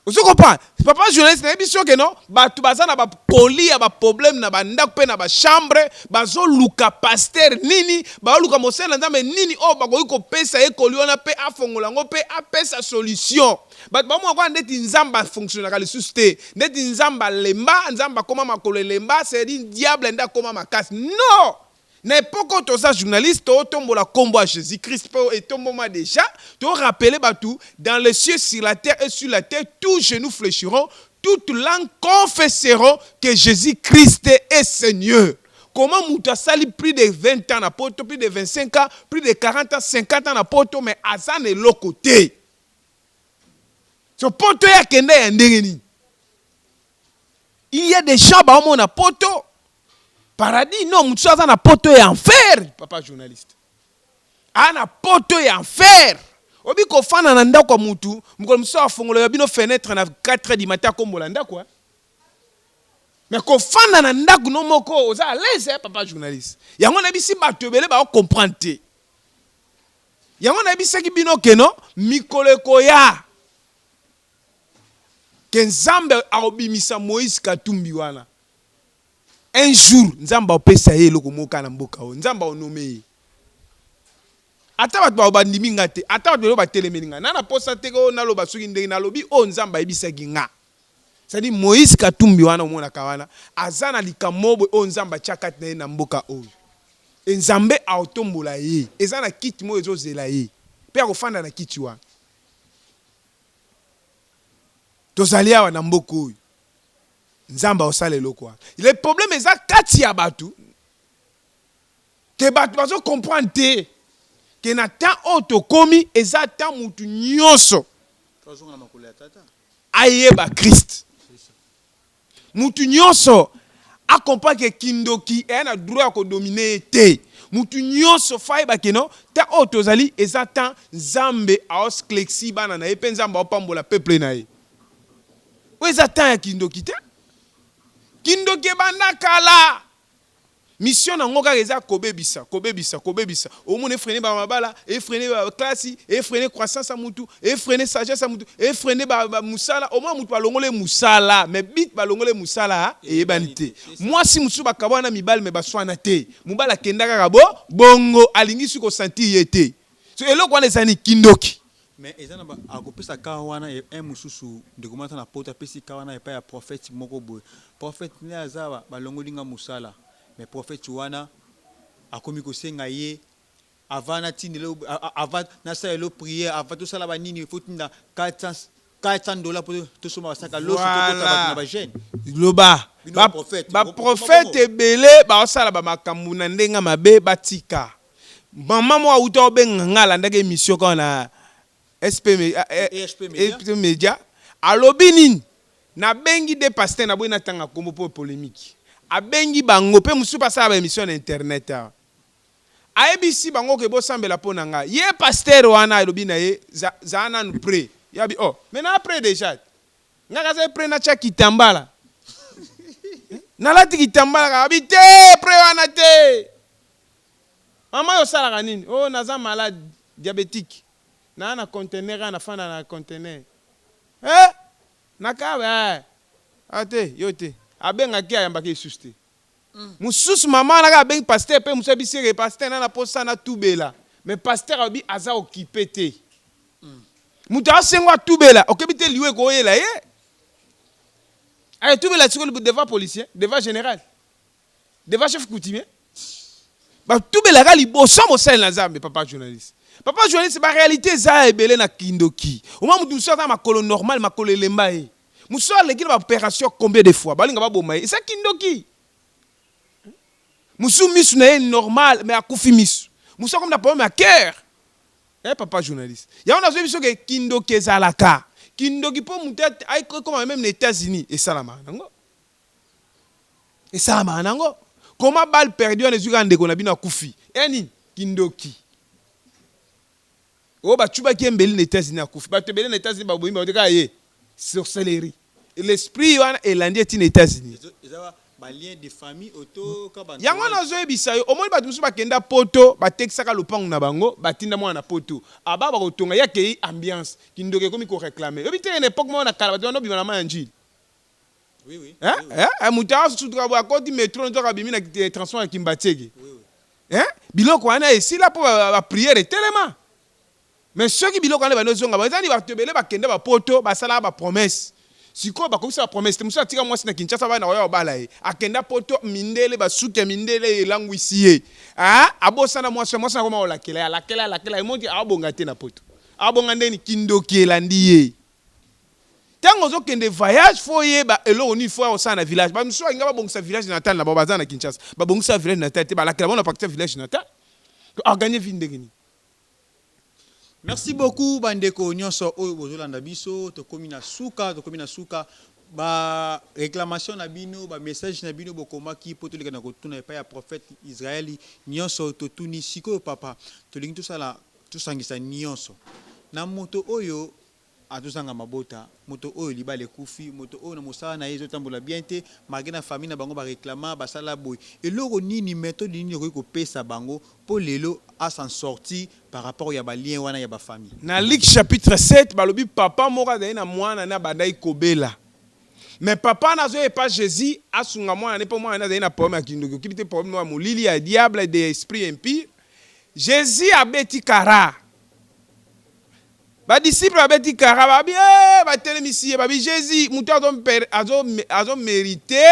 Ozo comprendre? Papa journaliste nayebi biso que non batu baza na ba colis ya ba problème na ba ndaku pe na ba chambre bazo luka pasteur nini bazo luka mosali na Nzambe nini oyo bakoki kopesa ye colis wana pe afongola yango pe apesa solution. Batu baomona lokola ndeti Nzambe a fonctionnaka lisusu te ndeti Nzambe alemba Nzambe akoma makolo elemba c'est à dire diable nde akoma makasi non! Na epoque oyo toza journaliste to tombola kombo ya Jesus Christ po etomboma dejà, to rappeler batu dans les cieux sur la terre et sur la terre tout genoux flechiront, toute langue confesseront que Jesus Christ est Seigneur. Comment mutu asali plus de 20 ans na poto, plus de 25 ans, plus de 40 ans, 50 ans na poto mais aza na eloko te? So poto ye akenda ya ndenge nini? Il y a des gens baomona poto paradis non mutu aza na poto ya enfer papa journaliste a na poto ya enfer obi kofanda na ndako ya mutu mokolo mosusu afongolela bino fenêtre na 4 heures du matin akombola ndako mais kofanda na ndako no moko oza à l'aise eh, papa journaliste yango nayebisi bato ebele bao comprendre te yango nayebisaki bino keno mikolo ekoya ke Nzambe akobimisa Moïse Katumbi wana un jour Nzambe akopesa ye eloko moko kaka na mboka oyo Nzambe ako nomme ye ata bato ba bandimi nga te ata bato lelo batelemeli nga na na posa te oyo naloba soki ndenge nalobi oyo Nzambe ayebisaki nga c'est à dire Moïse Katumbi wana omonaka wana aza na likambo moko boye oyo Nzambe atia kati na ye na mboka oyo e Nzambe akotombola ye eza na kiti moko ezozela ye pe akofanda na kiti wana. Tozali awa na mboka oyo Nzambe akosala eloko wana. Le problème eza kati ya batu que batu bazo comprendre te que na temps oyo tokomi eza temps mutu nionso ayeba Christ. Mutu nionso a comprendre que kindoki eya na droit ya ko dominer ye te. Mutu nionso faut ayeba que non temps oyo tozali eza temps Nzambe ao sclecir bana na ye pe Nzambe ao pambola peuple na ye. Oyo eza temps ya kindoki te. Kindoki ebanda kala. Mission na ngo kaka eza kobebisa, kobebisa, kobebisa. Omona e freiner ba mabala, e freiner ba classe, e freiner croissance ya mutu, e freiner sagesse ya mutu, e freiner ba musala. Omona mutu balongoli ye musala mais but balongoli ye musala eyebani te. Mwasi mususu bakabwana na mibali mais baswana te. Mobali akenda kaka bo bongo alingi su ko sentir ye te. So eloko wana eza nini? Kindoki. Mais eza na ba akopesa cas wana un mususu ndeko moko aza na poto apesi cas wana epai ya prophète moko boye prophète nde aza balongoli nga musala mais prophète wana akomi kosenga ye avant natindela yo avant nasalela yo prière avant tosala ba nini faut tinda 400 dollars po tosomba ba sac ya loso tokota batu na ba jeune. Loba ba prophète ebele baosala ba makambu na ndenge mabe batika Maman moko awuta kobenga nga alandaki emission kaka na SP EHP media alobi nini nabengi de pasteur naboyi natanga kombo po polemique abengi bango pe mosusu pe asala ba emission na internet awa ayebisi bango ke bosambela po na nga ye pasteur wana alobi na ye zala nanu pret ye abi oh mais na pret dejà nga kaza pret natia kitambala nalati kitambala kaka abi te pret wana te. Mama, oyo osalaka nini? Oyo naza malade diabétique, naa na conteneur awa, nafanda na conteneur. Eh, na eh. Ate yo te, abengaki, ayambaki lisusu te. Mosusu mama wana kaka abengi pasteur mpe mosusu abisi eke pasteur na posa natubela, mais pasteur alobi aza occupé te. Moto asengo atubela, okebi te, liwa ekoyela ye, ayetubela sikoyo devant policier, devant général, devant chef coutumier. Batubelaka liboso mosali na Nzambe. Papa journaliste, papa journaliste, baréalité eza ebele na kindoki. Omwa motu mosusu aza makolo normal, makolo elemba ye. Mosusu aleki na baopération combien de fois, balinga baboma ye, eza kindoki. Mosusu misu na ye normal, mais akufi misu. Mosusu akomi na problème ya cœur. Eh, papa journaliste, yango nazoyebi biso ke kindoki ezalaka. Kindoki mpo motu akoma même na États-Unis, esalamaka nango, esalamaka nango. Koma balle perdue wana ezwi kaka ndeko na bino akufi, e nini? Kindoki oyo bacubaki ye mbeli na États-Unis, akufi. Bato ebele na États-Unis baboyi bango te, kaka ye. Sorcellerie, l'esprit wana elandi eti na États-Unis. Eza balien de famille oto ka. Yango wana nazoyebisa yo. Omoni bato mosusu bakenda Poto, batekisaka lopango na bango, batinda mwana na Poto, aba bakotonga, ye akei, ambiance kindoki ekomi koréclamer. Oyebi te, na époque moko na kala, bato wana obima na mai ya Njili. Moto asutuka boye, akoti métro, nzoka abimi na transport ya Kimbanseke. Biloko wana esila mpo baprière etelema. Mais soki biloko wana bandi ozonga, ezali bato ebele bakende bapoto, basalaka bapromesse, sikoyo bakokisa bapromesse te. Mosusu atika mwasi na Kinshasa, bana oya obala ye, akenda Poto, mindele basuki ya mindele elangwisi ye, abosana mwasi. Mwasi akoma olakela ye, alakela, alakela ye, monti abonga te na Poto. Abonga ndeni? Kindoki elandi ye. Ntango ozokende voyage, faut oyeba eloko nini faut osala na village. Bamosusu balinga babongisa village natal na bango, baza na Kinshasa, babongisa village natal te, balakela bango na partir ya village natal, organise vie ndenge nini? Merci beaucoup, bandeko nyonso oyo bozolanda biso. Tokomi na suka, tokomi na suka. Baréclamation na bino, bamessage na bino bokomaki mpo toleka na kotuna epai ya prophète Israeli, nyonso totuni. Sikoyo papa, tolingi tosala, tosangisa nyonso na moto oyo azozanga mabota, moto oyo libala ekufi, moto oyo na mosala na ye ezotambola bien te, malgré na famille na bango baréclama, basala boye. Eloko nini, méthode nini okoki kopesa bango mpo lelo as'en sortir par rapport ya balien wana ya bafamille? Na Luc chapitre 7, balobi papa moko azali na mwana ne abandaki kobela, mais papa wana azoya epa Jésus asunga mwana ne, mpo mwana ne azali na problème ya kindoki, okibi te, problème ya molili, ya diable, de esprit impur. Jésus abeti kara, badisciple babeti kara, babi eh, batelemisi ye, babi: "Jésus, moto azomérite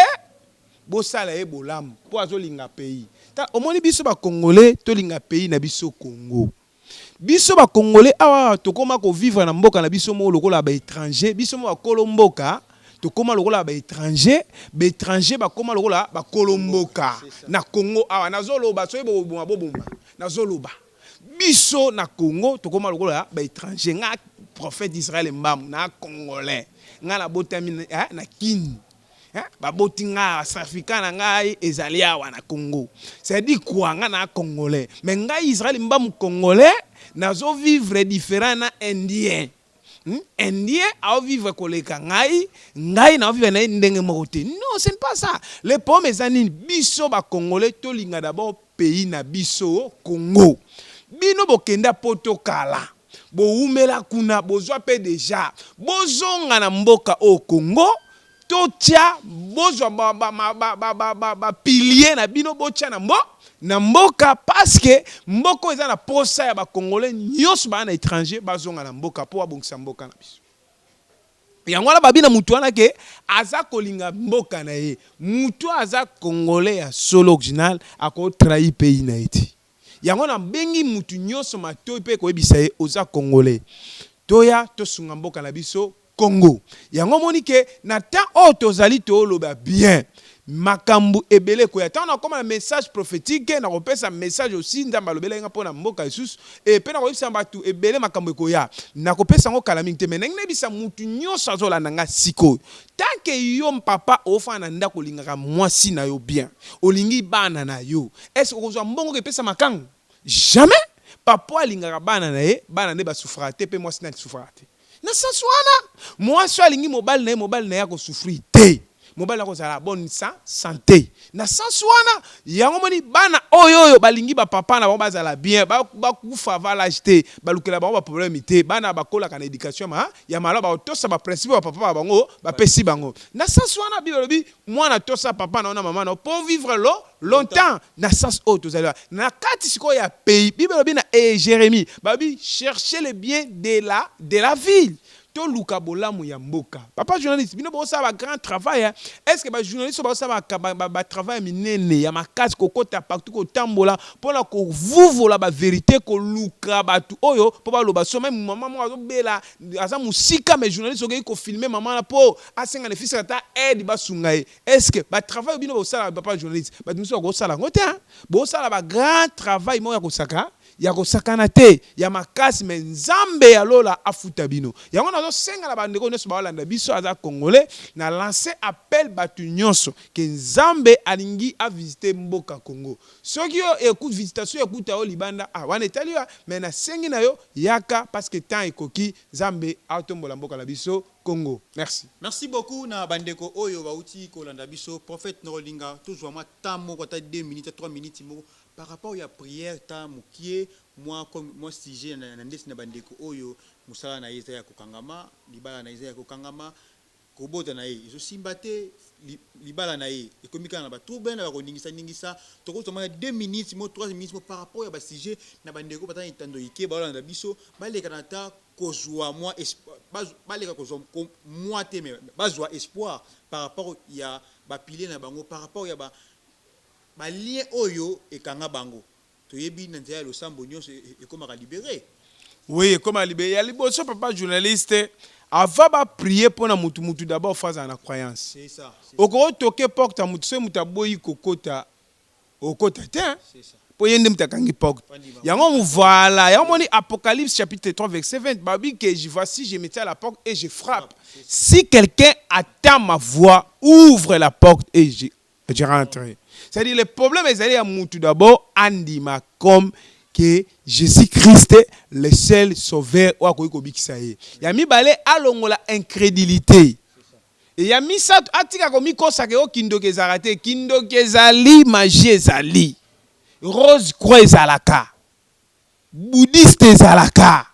bosala ye bolamu mpo azolinga pays." Ta omoni, biso bacongolais tolinga pays na biso Congo. Biso bacongolais awa tokóma kovivre na mboka na biso moko lokola baétranger. Biso mo bakolo mboka tokóma lokola baétranger, baétranger bakóma lokola bakolo mboka na Congo awa. Nazoloba, soki boboma, boboma. Nazoloba, biso na Congo tokóma lokola baétranger. Nga prophète Israel Mbamu, na congolais, nga nabotami na Kini, baboti nga, certificat na ngai ezali awa na Congo. C'est-à-dire quoi? Nga na congolais, mais ngai Israel Mbamu congolais nazovivre différent na indien. Indien aovivre koleka ngai, ngai naovivre na ye ndenge moko te. Non, ce n'est pas ça le problème. Eza nini? Biso bacongolais tolinga d'abord pays na biso Congo. Bino bokenda Poto kala, bowumela kuna, bozwa mpe déjà, bozonga na mboka oyo Congo, totia, bozwa bapilier na bino, botya na mboka, parce que mboka oyo eza na posa ya bacongolais nyonso baa na étranger, bazonga na mboka mpo babongisa mboka na biso. Yango wana babi na mutu wana ke aza kolinga mboka na ye. Mutu aza congolais ya solo, original, akotrahir pays na ye te. Yango nabengi mutu nyonso matoi mpe koyebisa ye: oza congolais, toya tosunga mboka na biso Congo. Yango omoni ke na temps oyo tozali, tooloba bien, makambo ebele ekoya. Ntango nakóma na message prophétique, nakopesa message aussi Nzambe alobelaki nga mpo na mboka lisusu, e mpe nakoyebisa bato ebele makambo ekoya. Nakopesa yango kala mingi te. Mais ndenge nayebisa mutu nyonso azolanda nga sikoyo, tant que yo papa ofanda na ndako, olingaka mwasi na yo bien, olingi bana na yo, est ce okozwa mbongo epesa makango? Jamais. Papa alingaka bana na ye, bana nde basouffraka te, mpe mwasi na asouffraka te. Na sens wana, mwasi oyo alingi mobali na ye, mobali na ye akosouffrir te. Mobali akozala bonne santé. Na sens wana, yango moni bana oyo oyo balingi bapapa na bango bazala bien, bakufa avant l'âge te, balukela bango baproblème te. Bana bakolaka na éducation ma ya malamu, bakotosa baprincipe ya papa na bango bapesi bango. Na sens wana, Bible elobi: mwana, tosa papa na yo na mama na yo pour vivre longtemps. Na sens oyo tozali wana na kati sikoyo ya pays, Bible elobi na Jérémie, balobi: chercher le bien de la ville. Toluka bolamu ya mboka. Papa journaliste, bino bosala bagrand travail, hein? Est ce que bajournaliste oyo bazosala batravail ya minene, ya makasi, kokota partout, kotambola mpona kovuvola bavérité, koluka bato oyo mpo baloba so, même mama moko azobela, aza mosika, mais journaliste okei kofilmer mama wana mpo asenga ne fils ata aide, basunga ye, est ce que batravail oyo bino bosala, papa journaliste, bato mosusu bakosala yango te, hein? Bosala bagrand travail moko ya kosaka, ya kosakana te, ya makasi, mais Nzambe ya lola afuta bino. Yango nazosenga na bandeko nyonso baolanda biso, aza Congolais, na lance appel, bato nyonso, ke Nzambe alingi avisite mboka Congo. Soki yo visitation ekuta yo libanda, ah, wana etali yo, mais nasengi na yo, yaka, parce que temps ekoki, Nzambe atombola mboka na biso Congo. Merci. Merci beaucoup na bandeko oyo bauti kolanda biso. Prophète Norolinga, tozwa mwa temps moko, ata 2 minutes, 3 minutes moko par rapport ya prière, ta mokie mwa comme mwa sujet na ndesi na bandeko oyo mosala na ye eza ya kokangama, libala na ye eza ya kokangama, kobota na ye ezosimba te, libala na ye ekomi kaka na batrouble na bakoningisa-ningisa. Tokozwa mwa 2 minutes mo, 3 minutes mo par rapport ya basujet na bandeko bata na etando ike baolanda biso, baleka na ta kozwa mwa baleka kozwa mwa te, mais bazwa espoir par rapport ya bapilier na bango, par rapport ya balien oyo ekanga bango. Toyebi na nzela ya losambo nyonso ekomaka libéré. Oui, ekoma libéré. Ya liboso, papa journaliste, avant baprier mpo na mutu, mutu d'abord faut azala na croyance. C'est ça, c'est ça. Okoki toke porte ya mutu, soki mutu aboyi kokota, okota te, hein? C'est ça. Mpo ye nde mutu akangi porte. Pandima. Yango, voilà, yango moni Apocalypse chapitre 3 verset 20, babi que je voici, je me tiens à la porte et je frappe. Si quelqu'un attend ma voix, ouvre la porte et je rentrerai. C'est-à-dire, le problème ezali ya mutu d'abord andima comme que Jésus-Christ le seul sauveur oyo akoki kobikisa ye. Ya mibale, alongola incrédulité. E ya misato, atika komikosaka yo kindoki ezalaka te. Kindoki ezali, magie ezali, rose croix ezalaka, bouddhiste ezalaka,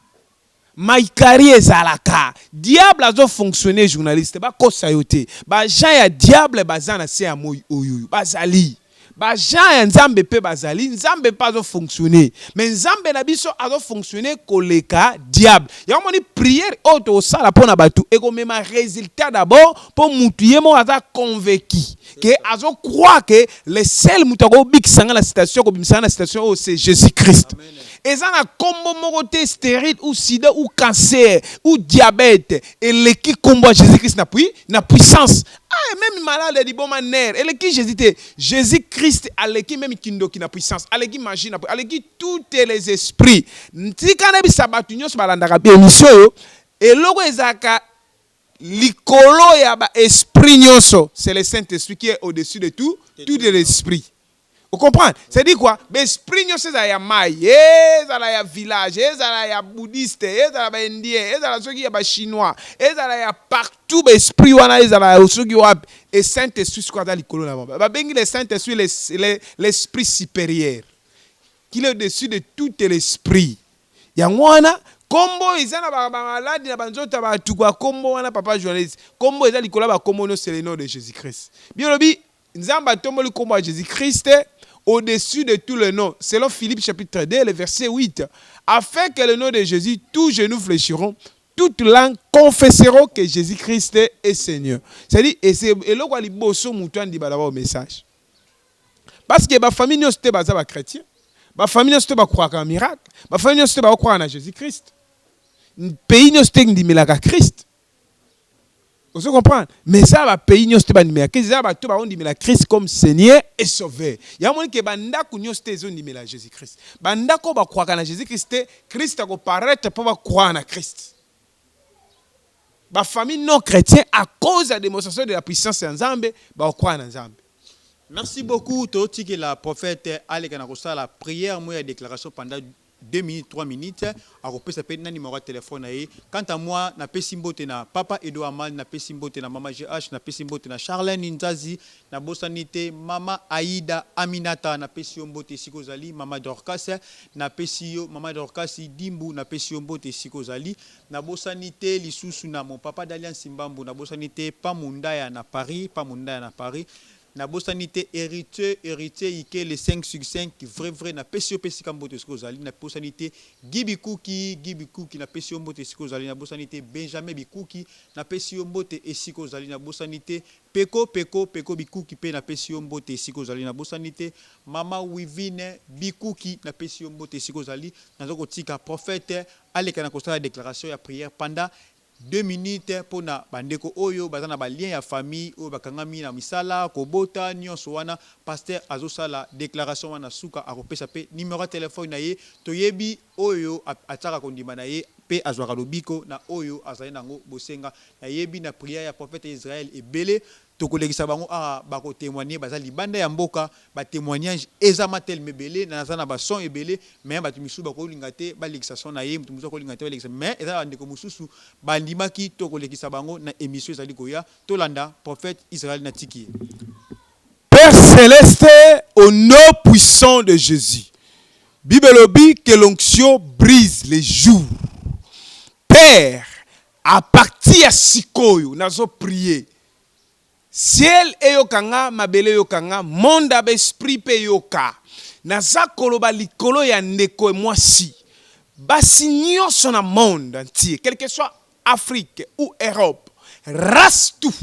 maikari ezalaka. Diable azofonctionne. Journaliste, bakosa yo te. Baagent ya diable baza na se ya moi oyo, bazali. Baagent ya Nzambe mpe bazali. Nzambe mpe azofonctionne, mais Nzambe na biso azofonctionne koleka diable. Yango moni prière oyo tokosala mpo na bato ekomema résultat d'abord mpo mutu ye moko aza convaincu ke azocroire ke le seul mutu akobikisa nga na situation, akobimisa nga na situation oyo, c'est Jésus Christ. Eza na nkombo moko te, stérile ou sida ou cancer ou diabète, eleki nkombo ya Jésus Christ na puissance. Ah, même malade ya liboma nerf eleki Jésus te. Jésus Christ aleki même kindoki na puissance, aleki magie na, aleki toutes les esprits. Ntika nayebisa bato nyonso balandaka émission oyo, eloko ezalaka likolo ya baesprit nyonso, c'est le Saint-Esprit qui est au-dessus de tout, tout de l'esprit. Vous comprenez? C'est-à-dire quoi? L'esprit nyonso, ezala ya mai, ezala ya village, ezala ya bouddhiste, ezala baindien, ezala soki ya bachinois, ezala ya partout, baesprit wana, ezala ya soki wapi, et Saint-Esprit sikoyo aza likolo na bango. Babengi le Saint-Esprit l'esprit supérieur, qu'il est au-dessus de tout l'esprit. Yango wana kombo eza na bamaladi na banzoto ya bato kwa kombo wana. Papa journaliste, kombo eza likolo ya bakombo nyonso, c'est le nom de Jésus Christ. Bien, olobi Nzambe atomboli kombo ya Jésus Christ au-dessus de tout le nom, selon Philippe chapitre 2, le verset 8, afin que le nom de Jésus, tous genoux fléchiront, toute langue confesseront que Jésus-Christ est Seigneur. C'est-à-dire, et c'est eloko ya liboso, moto andima d'abord message, parce que bafamille nyonso te baza bachrétien, bafamille nyonso te bacroiraka na miracle, bafamille nyonso te bakocroire na Jésus Christ, pays nyonso te ndimelaka Christ. Ozo comprendre? Mais eza bapays nyonso te bandimela Christ, eza bato baondimela Christ comme Seigneur et Sauveur. Yango moni ke bandako nyonso te ezondimela Jésus Christ. Bandako oyo bacroiraka na Jésus Christ te, Christ akoparaître mpo bacroire na Christ. Bafamille non chrétien, à cause ya démonstration de la puissance ya Nzambe, bakocroire na Nzambe. Merci beaucoup. Totikela prophète aleka na kosala prière moko ya déclaration pendant 2 minutes, 3 minutes, akopesa mpe na numéro ya telefone na ye. Quant à moi, napesi mbote na papa Edo Amal, napesi mbote na mama GH, napesi mbote na Charlène Nzazi, nabosani te mama Aida Aminata, napesi yo mbote esika ozali. Mama Dorcas, napesi yo, mama Dorcas Dimbu, napesi yo mbote esika ozali. Nabosani te lisusu na mon papa d'Alliance Mbambu, nabosani te Pamundaya na Paris, Pamundaya na Paris. Nabosani te Héritier, Héritier Ikele 5 sur 5, vrai vrai, napesi yo mpe esika mbote esika ozali. Nabosani te Guy Bikuki, Guy Bikuki, napesi yo mbote esika ozali. Nabosani te Benjamin Bikuki, napesi yo mbote esika ozali. Nabosani te Peko, Peko, Peko Bikuki mpe napesi yo mbote esika ozali. Nabosani te mama Wivine Bikuki, napesi yo mbote esika ozali. Naza kotika prophète aleka na kosala déclaration ya prière pendant 2 minutes mpona bandeko oyo baza na balien ya famille oyo bakangami na misala kobota nyonso wana. Pasteur azosala déclaration wana, suka akopesa mpe numéro ya telefone na ye. Toyebi oyo atiaka kondima na ye mpe azwaka lobiko na oyo azali nango bosenga. Nayebi na prière ya prophète Israel, ebele tokolekisa bango awa bakotémoigne, baza libanda ya mboka, batémoignage eza matelema ebele. Naza na bason ebele, mais bato misusu bakolinga te balekisa son na ye, moto mosusu akolinga te balekisa, mais eza na bandeko mosusu bandimaki, tokolekisa bango na émission ezali koya. Tolanda prophète Israel na tiki ye. Père céleste, au nom puissant de Jésus. Bible elobi que l'onction brise les jougs. Père, à partir ya sikoyo, nazo prier. Ciel eyokanga, mabele eyokanga, monde ya baesprit mpe eyoka. Naza koloba likolo ya ndeko mwasi. Basi nyonso na monde entier, quel que soit Afrique ou Europe, race tout.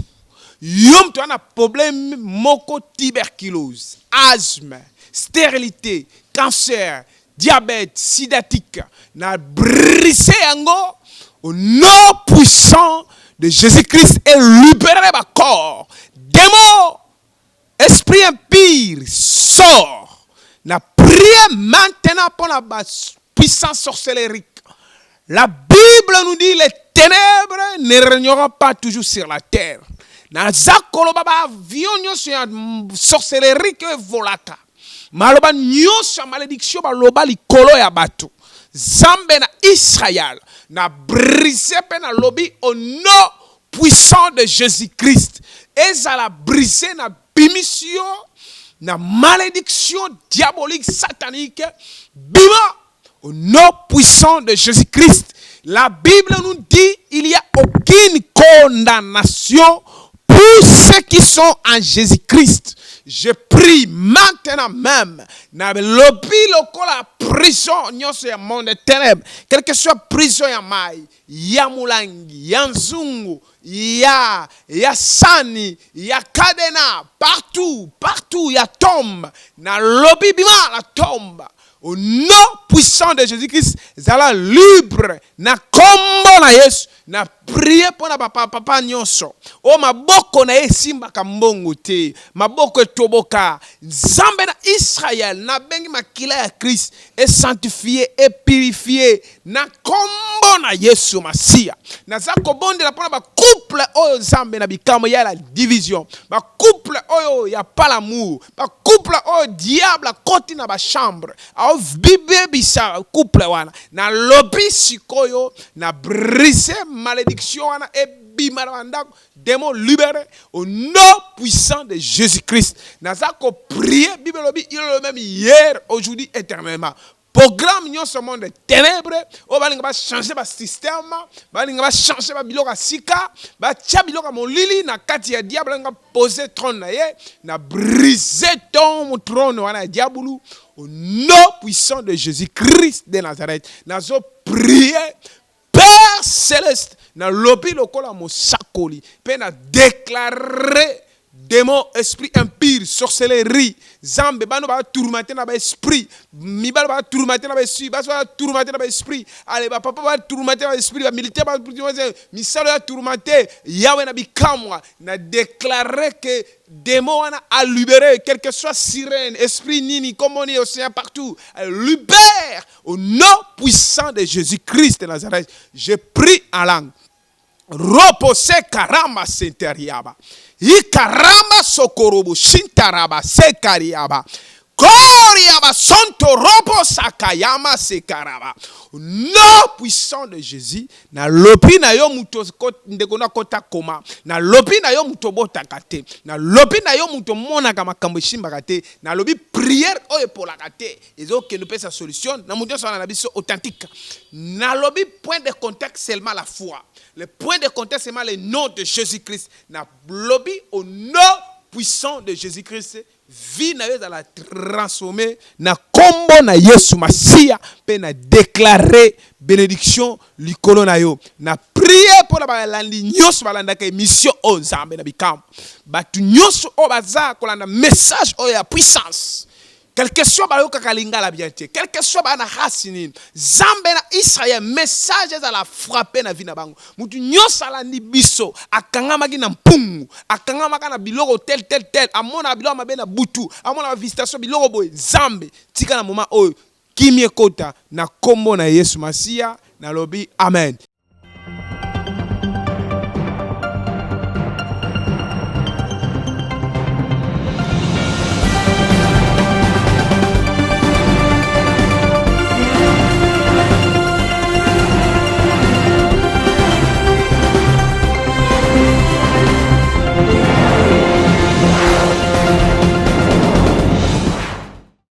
Yo moto ana problème moko, tuberculose, asthme, stérilité, cancer, diabète, sidatique, na brise yango au nom puissant de Jésus-Christ et libérer ma corps. Démon, esprit impur, sort. Na prié maintenant pour la puissance sorcellerique. La Bible nous dit: les ténèbres ne régneront pas toujours sur la terre. Naza koloba ba avion nyonso ya sorcellerie oyo evolaka, maloba nyonso ya malédiction baloba likolo ya bato, Nzambe na Israel, na brise mpe nalobi au nom puissant de Jésus-Christ, ezala brise. Na bimisi yo na malédiction diabolique, satanique, bima au nom puissant de Jésus-Christ. La Bible nous dit: il n'y a aucune condamnation pour ceux qui sont en Jésus-Christ. Je prie maintenant même, na lobi lokola prison nyonso ya monde ténèbres, quelle que soit prison ya mai, ya mulangi, ya nzungu, ya sani, ya cadenas, partout, partout, ya tombe, na lobi bima la tombe. Au nom puissant de Jésus-Christ, zala libre na kombo na Yesu. Na prie mpo na papa, papa nyonso oyo maboko na ye esimbaka mbongo te, maboko etoboka, Nzambe na Israel, nabengi makila ya Christ esanctifie, epurifie na kombo na Yesu Masiya. Naza kobondela mpo na bacouple oyo, Nzambe na bikambo ya la division, bacouple oyo ya pas l'amour, bacouple oyo diable akoti na bachambre aobibebisa couple wana. Nalobi sikoyo, na brise malédiction wana, ebima na bandako. Démon libéré au nom puissant de Jésus-Christ. Naza koprier. Bible elobi: il est le même hier, aujourd'hui, éternellement. Programme nyonso monde ténèbre oyo balinga bachange basystème, balinga bachange babiloko ya sika, batia biloko ya molili na kati ya diable, balinga pose trône na ye, na brise ton trône wana ya diabulu au nom puissant de Jésus-Christ de Nazareth. Nazo prier, Père céleste, nalobi lokola mosakoli mpe na déclare: démon, esprit impur, sorcellerie, Nzambe, bano batourmente na baesprit, mibali batourmente na baesprit, basi batourmente na baesprit, ale bapapa batourmente na baesprit, bamilitaire batourmente, misalo ya tourmente, Yawe na bikamwa, na déclare que démon wana a libéré, quel que soit sirène, esprit nini, comme on est océan partout, libère au nom puissant de Jésus-Christ de Nazareth. Je prie en langue. Ropo se karama senteriaba. Ikarama sokorobo shintaraba sekariaba. Koria basonto robo sakayama sekaraba. Nom puissant de Jésus, na lobi na yo moto ndeko na kota koma, na lobi na yo moto obotaka te, na lobi na yo moto omonaka makambo esimbaka te, na lobi prière oyo epolaka te, ezokende opesa solution na moto nyonso wana na biso authentique. Nalobi point de contact seulement la foi, le point de contact seulement le nom de Jésus-Christ. Na lobi au nom puissant de Jésus-Christ, vie na yo ezala transformé na kombo na Yesu Masiya, mpe na déclare bénédiction likolo na yo. Na prie mpo na balandi nyonso balandaka émission oyo. Nzambe na bikambo, bato nyonso oyo baza kolanda message oyo ya puissance, quelque soit bayokaka lingala bien te, quelque soit baa na race nini, Nzambe na Israel, message ezala frappe na vie na bango. Mutu nyonso alandi biso akangamaki na mpungu, akangamaka na biloko tel tel tel, amonaka biloko mabe na butu, amonaka visitation, biloko boye, Nzambe, tika na moment oyo kimia ekota na nkombo na Yesu Masiya. Nalobi amen.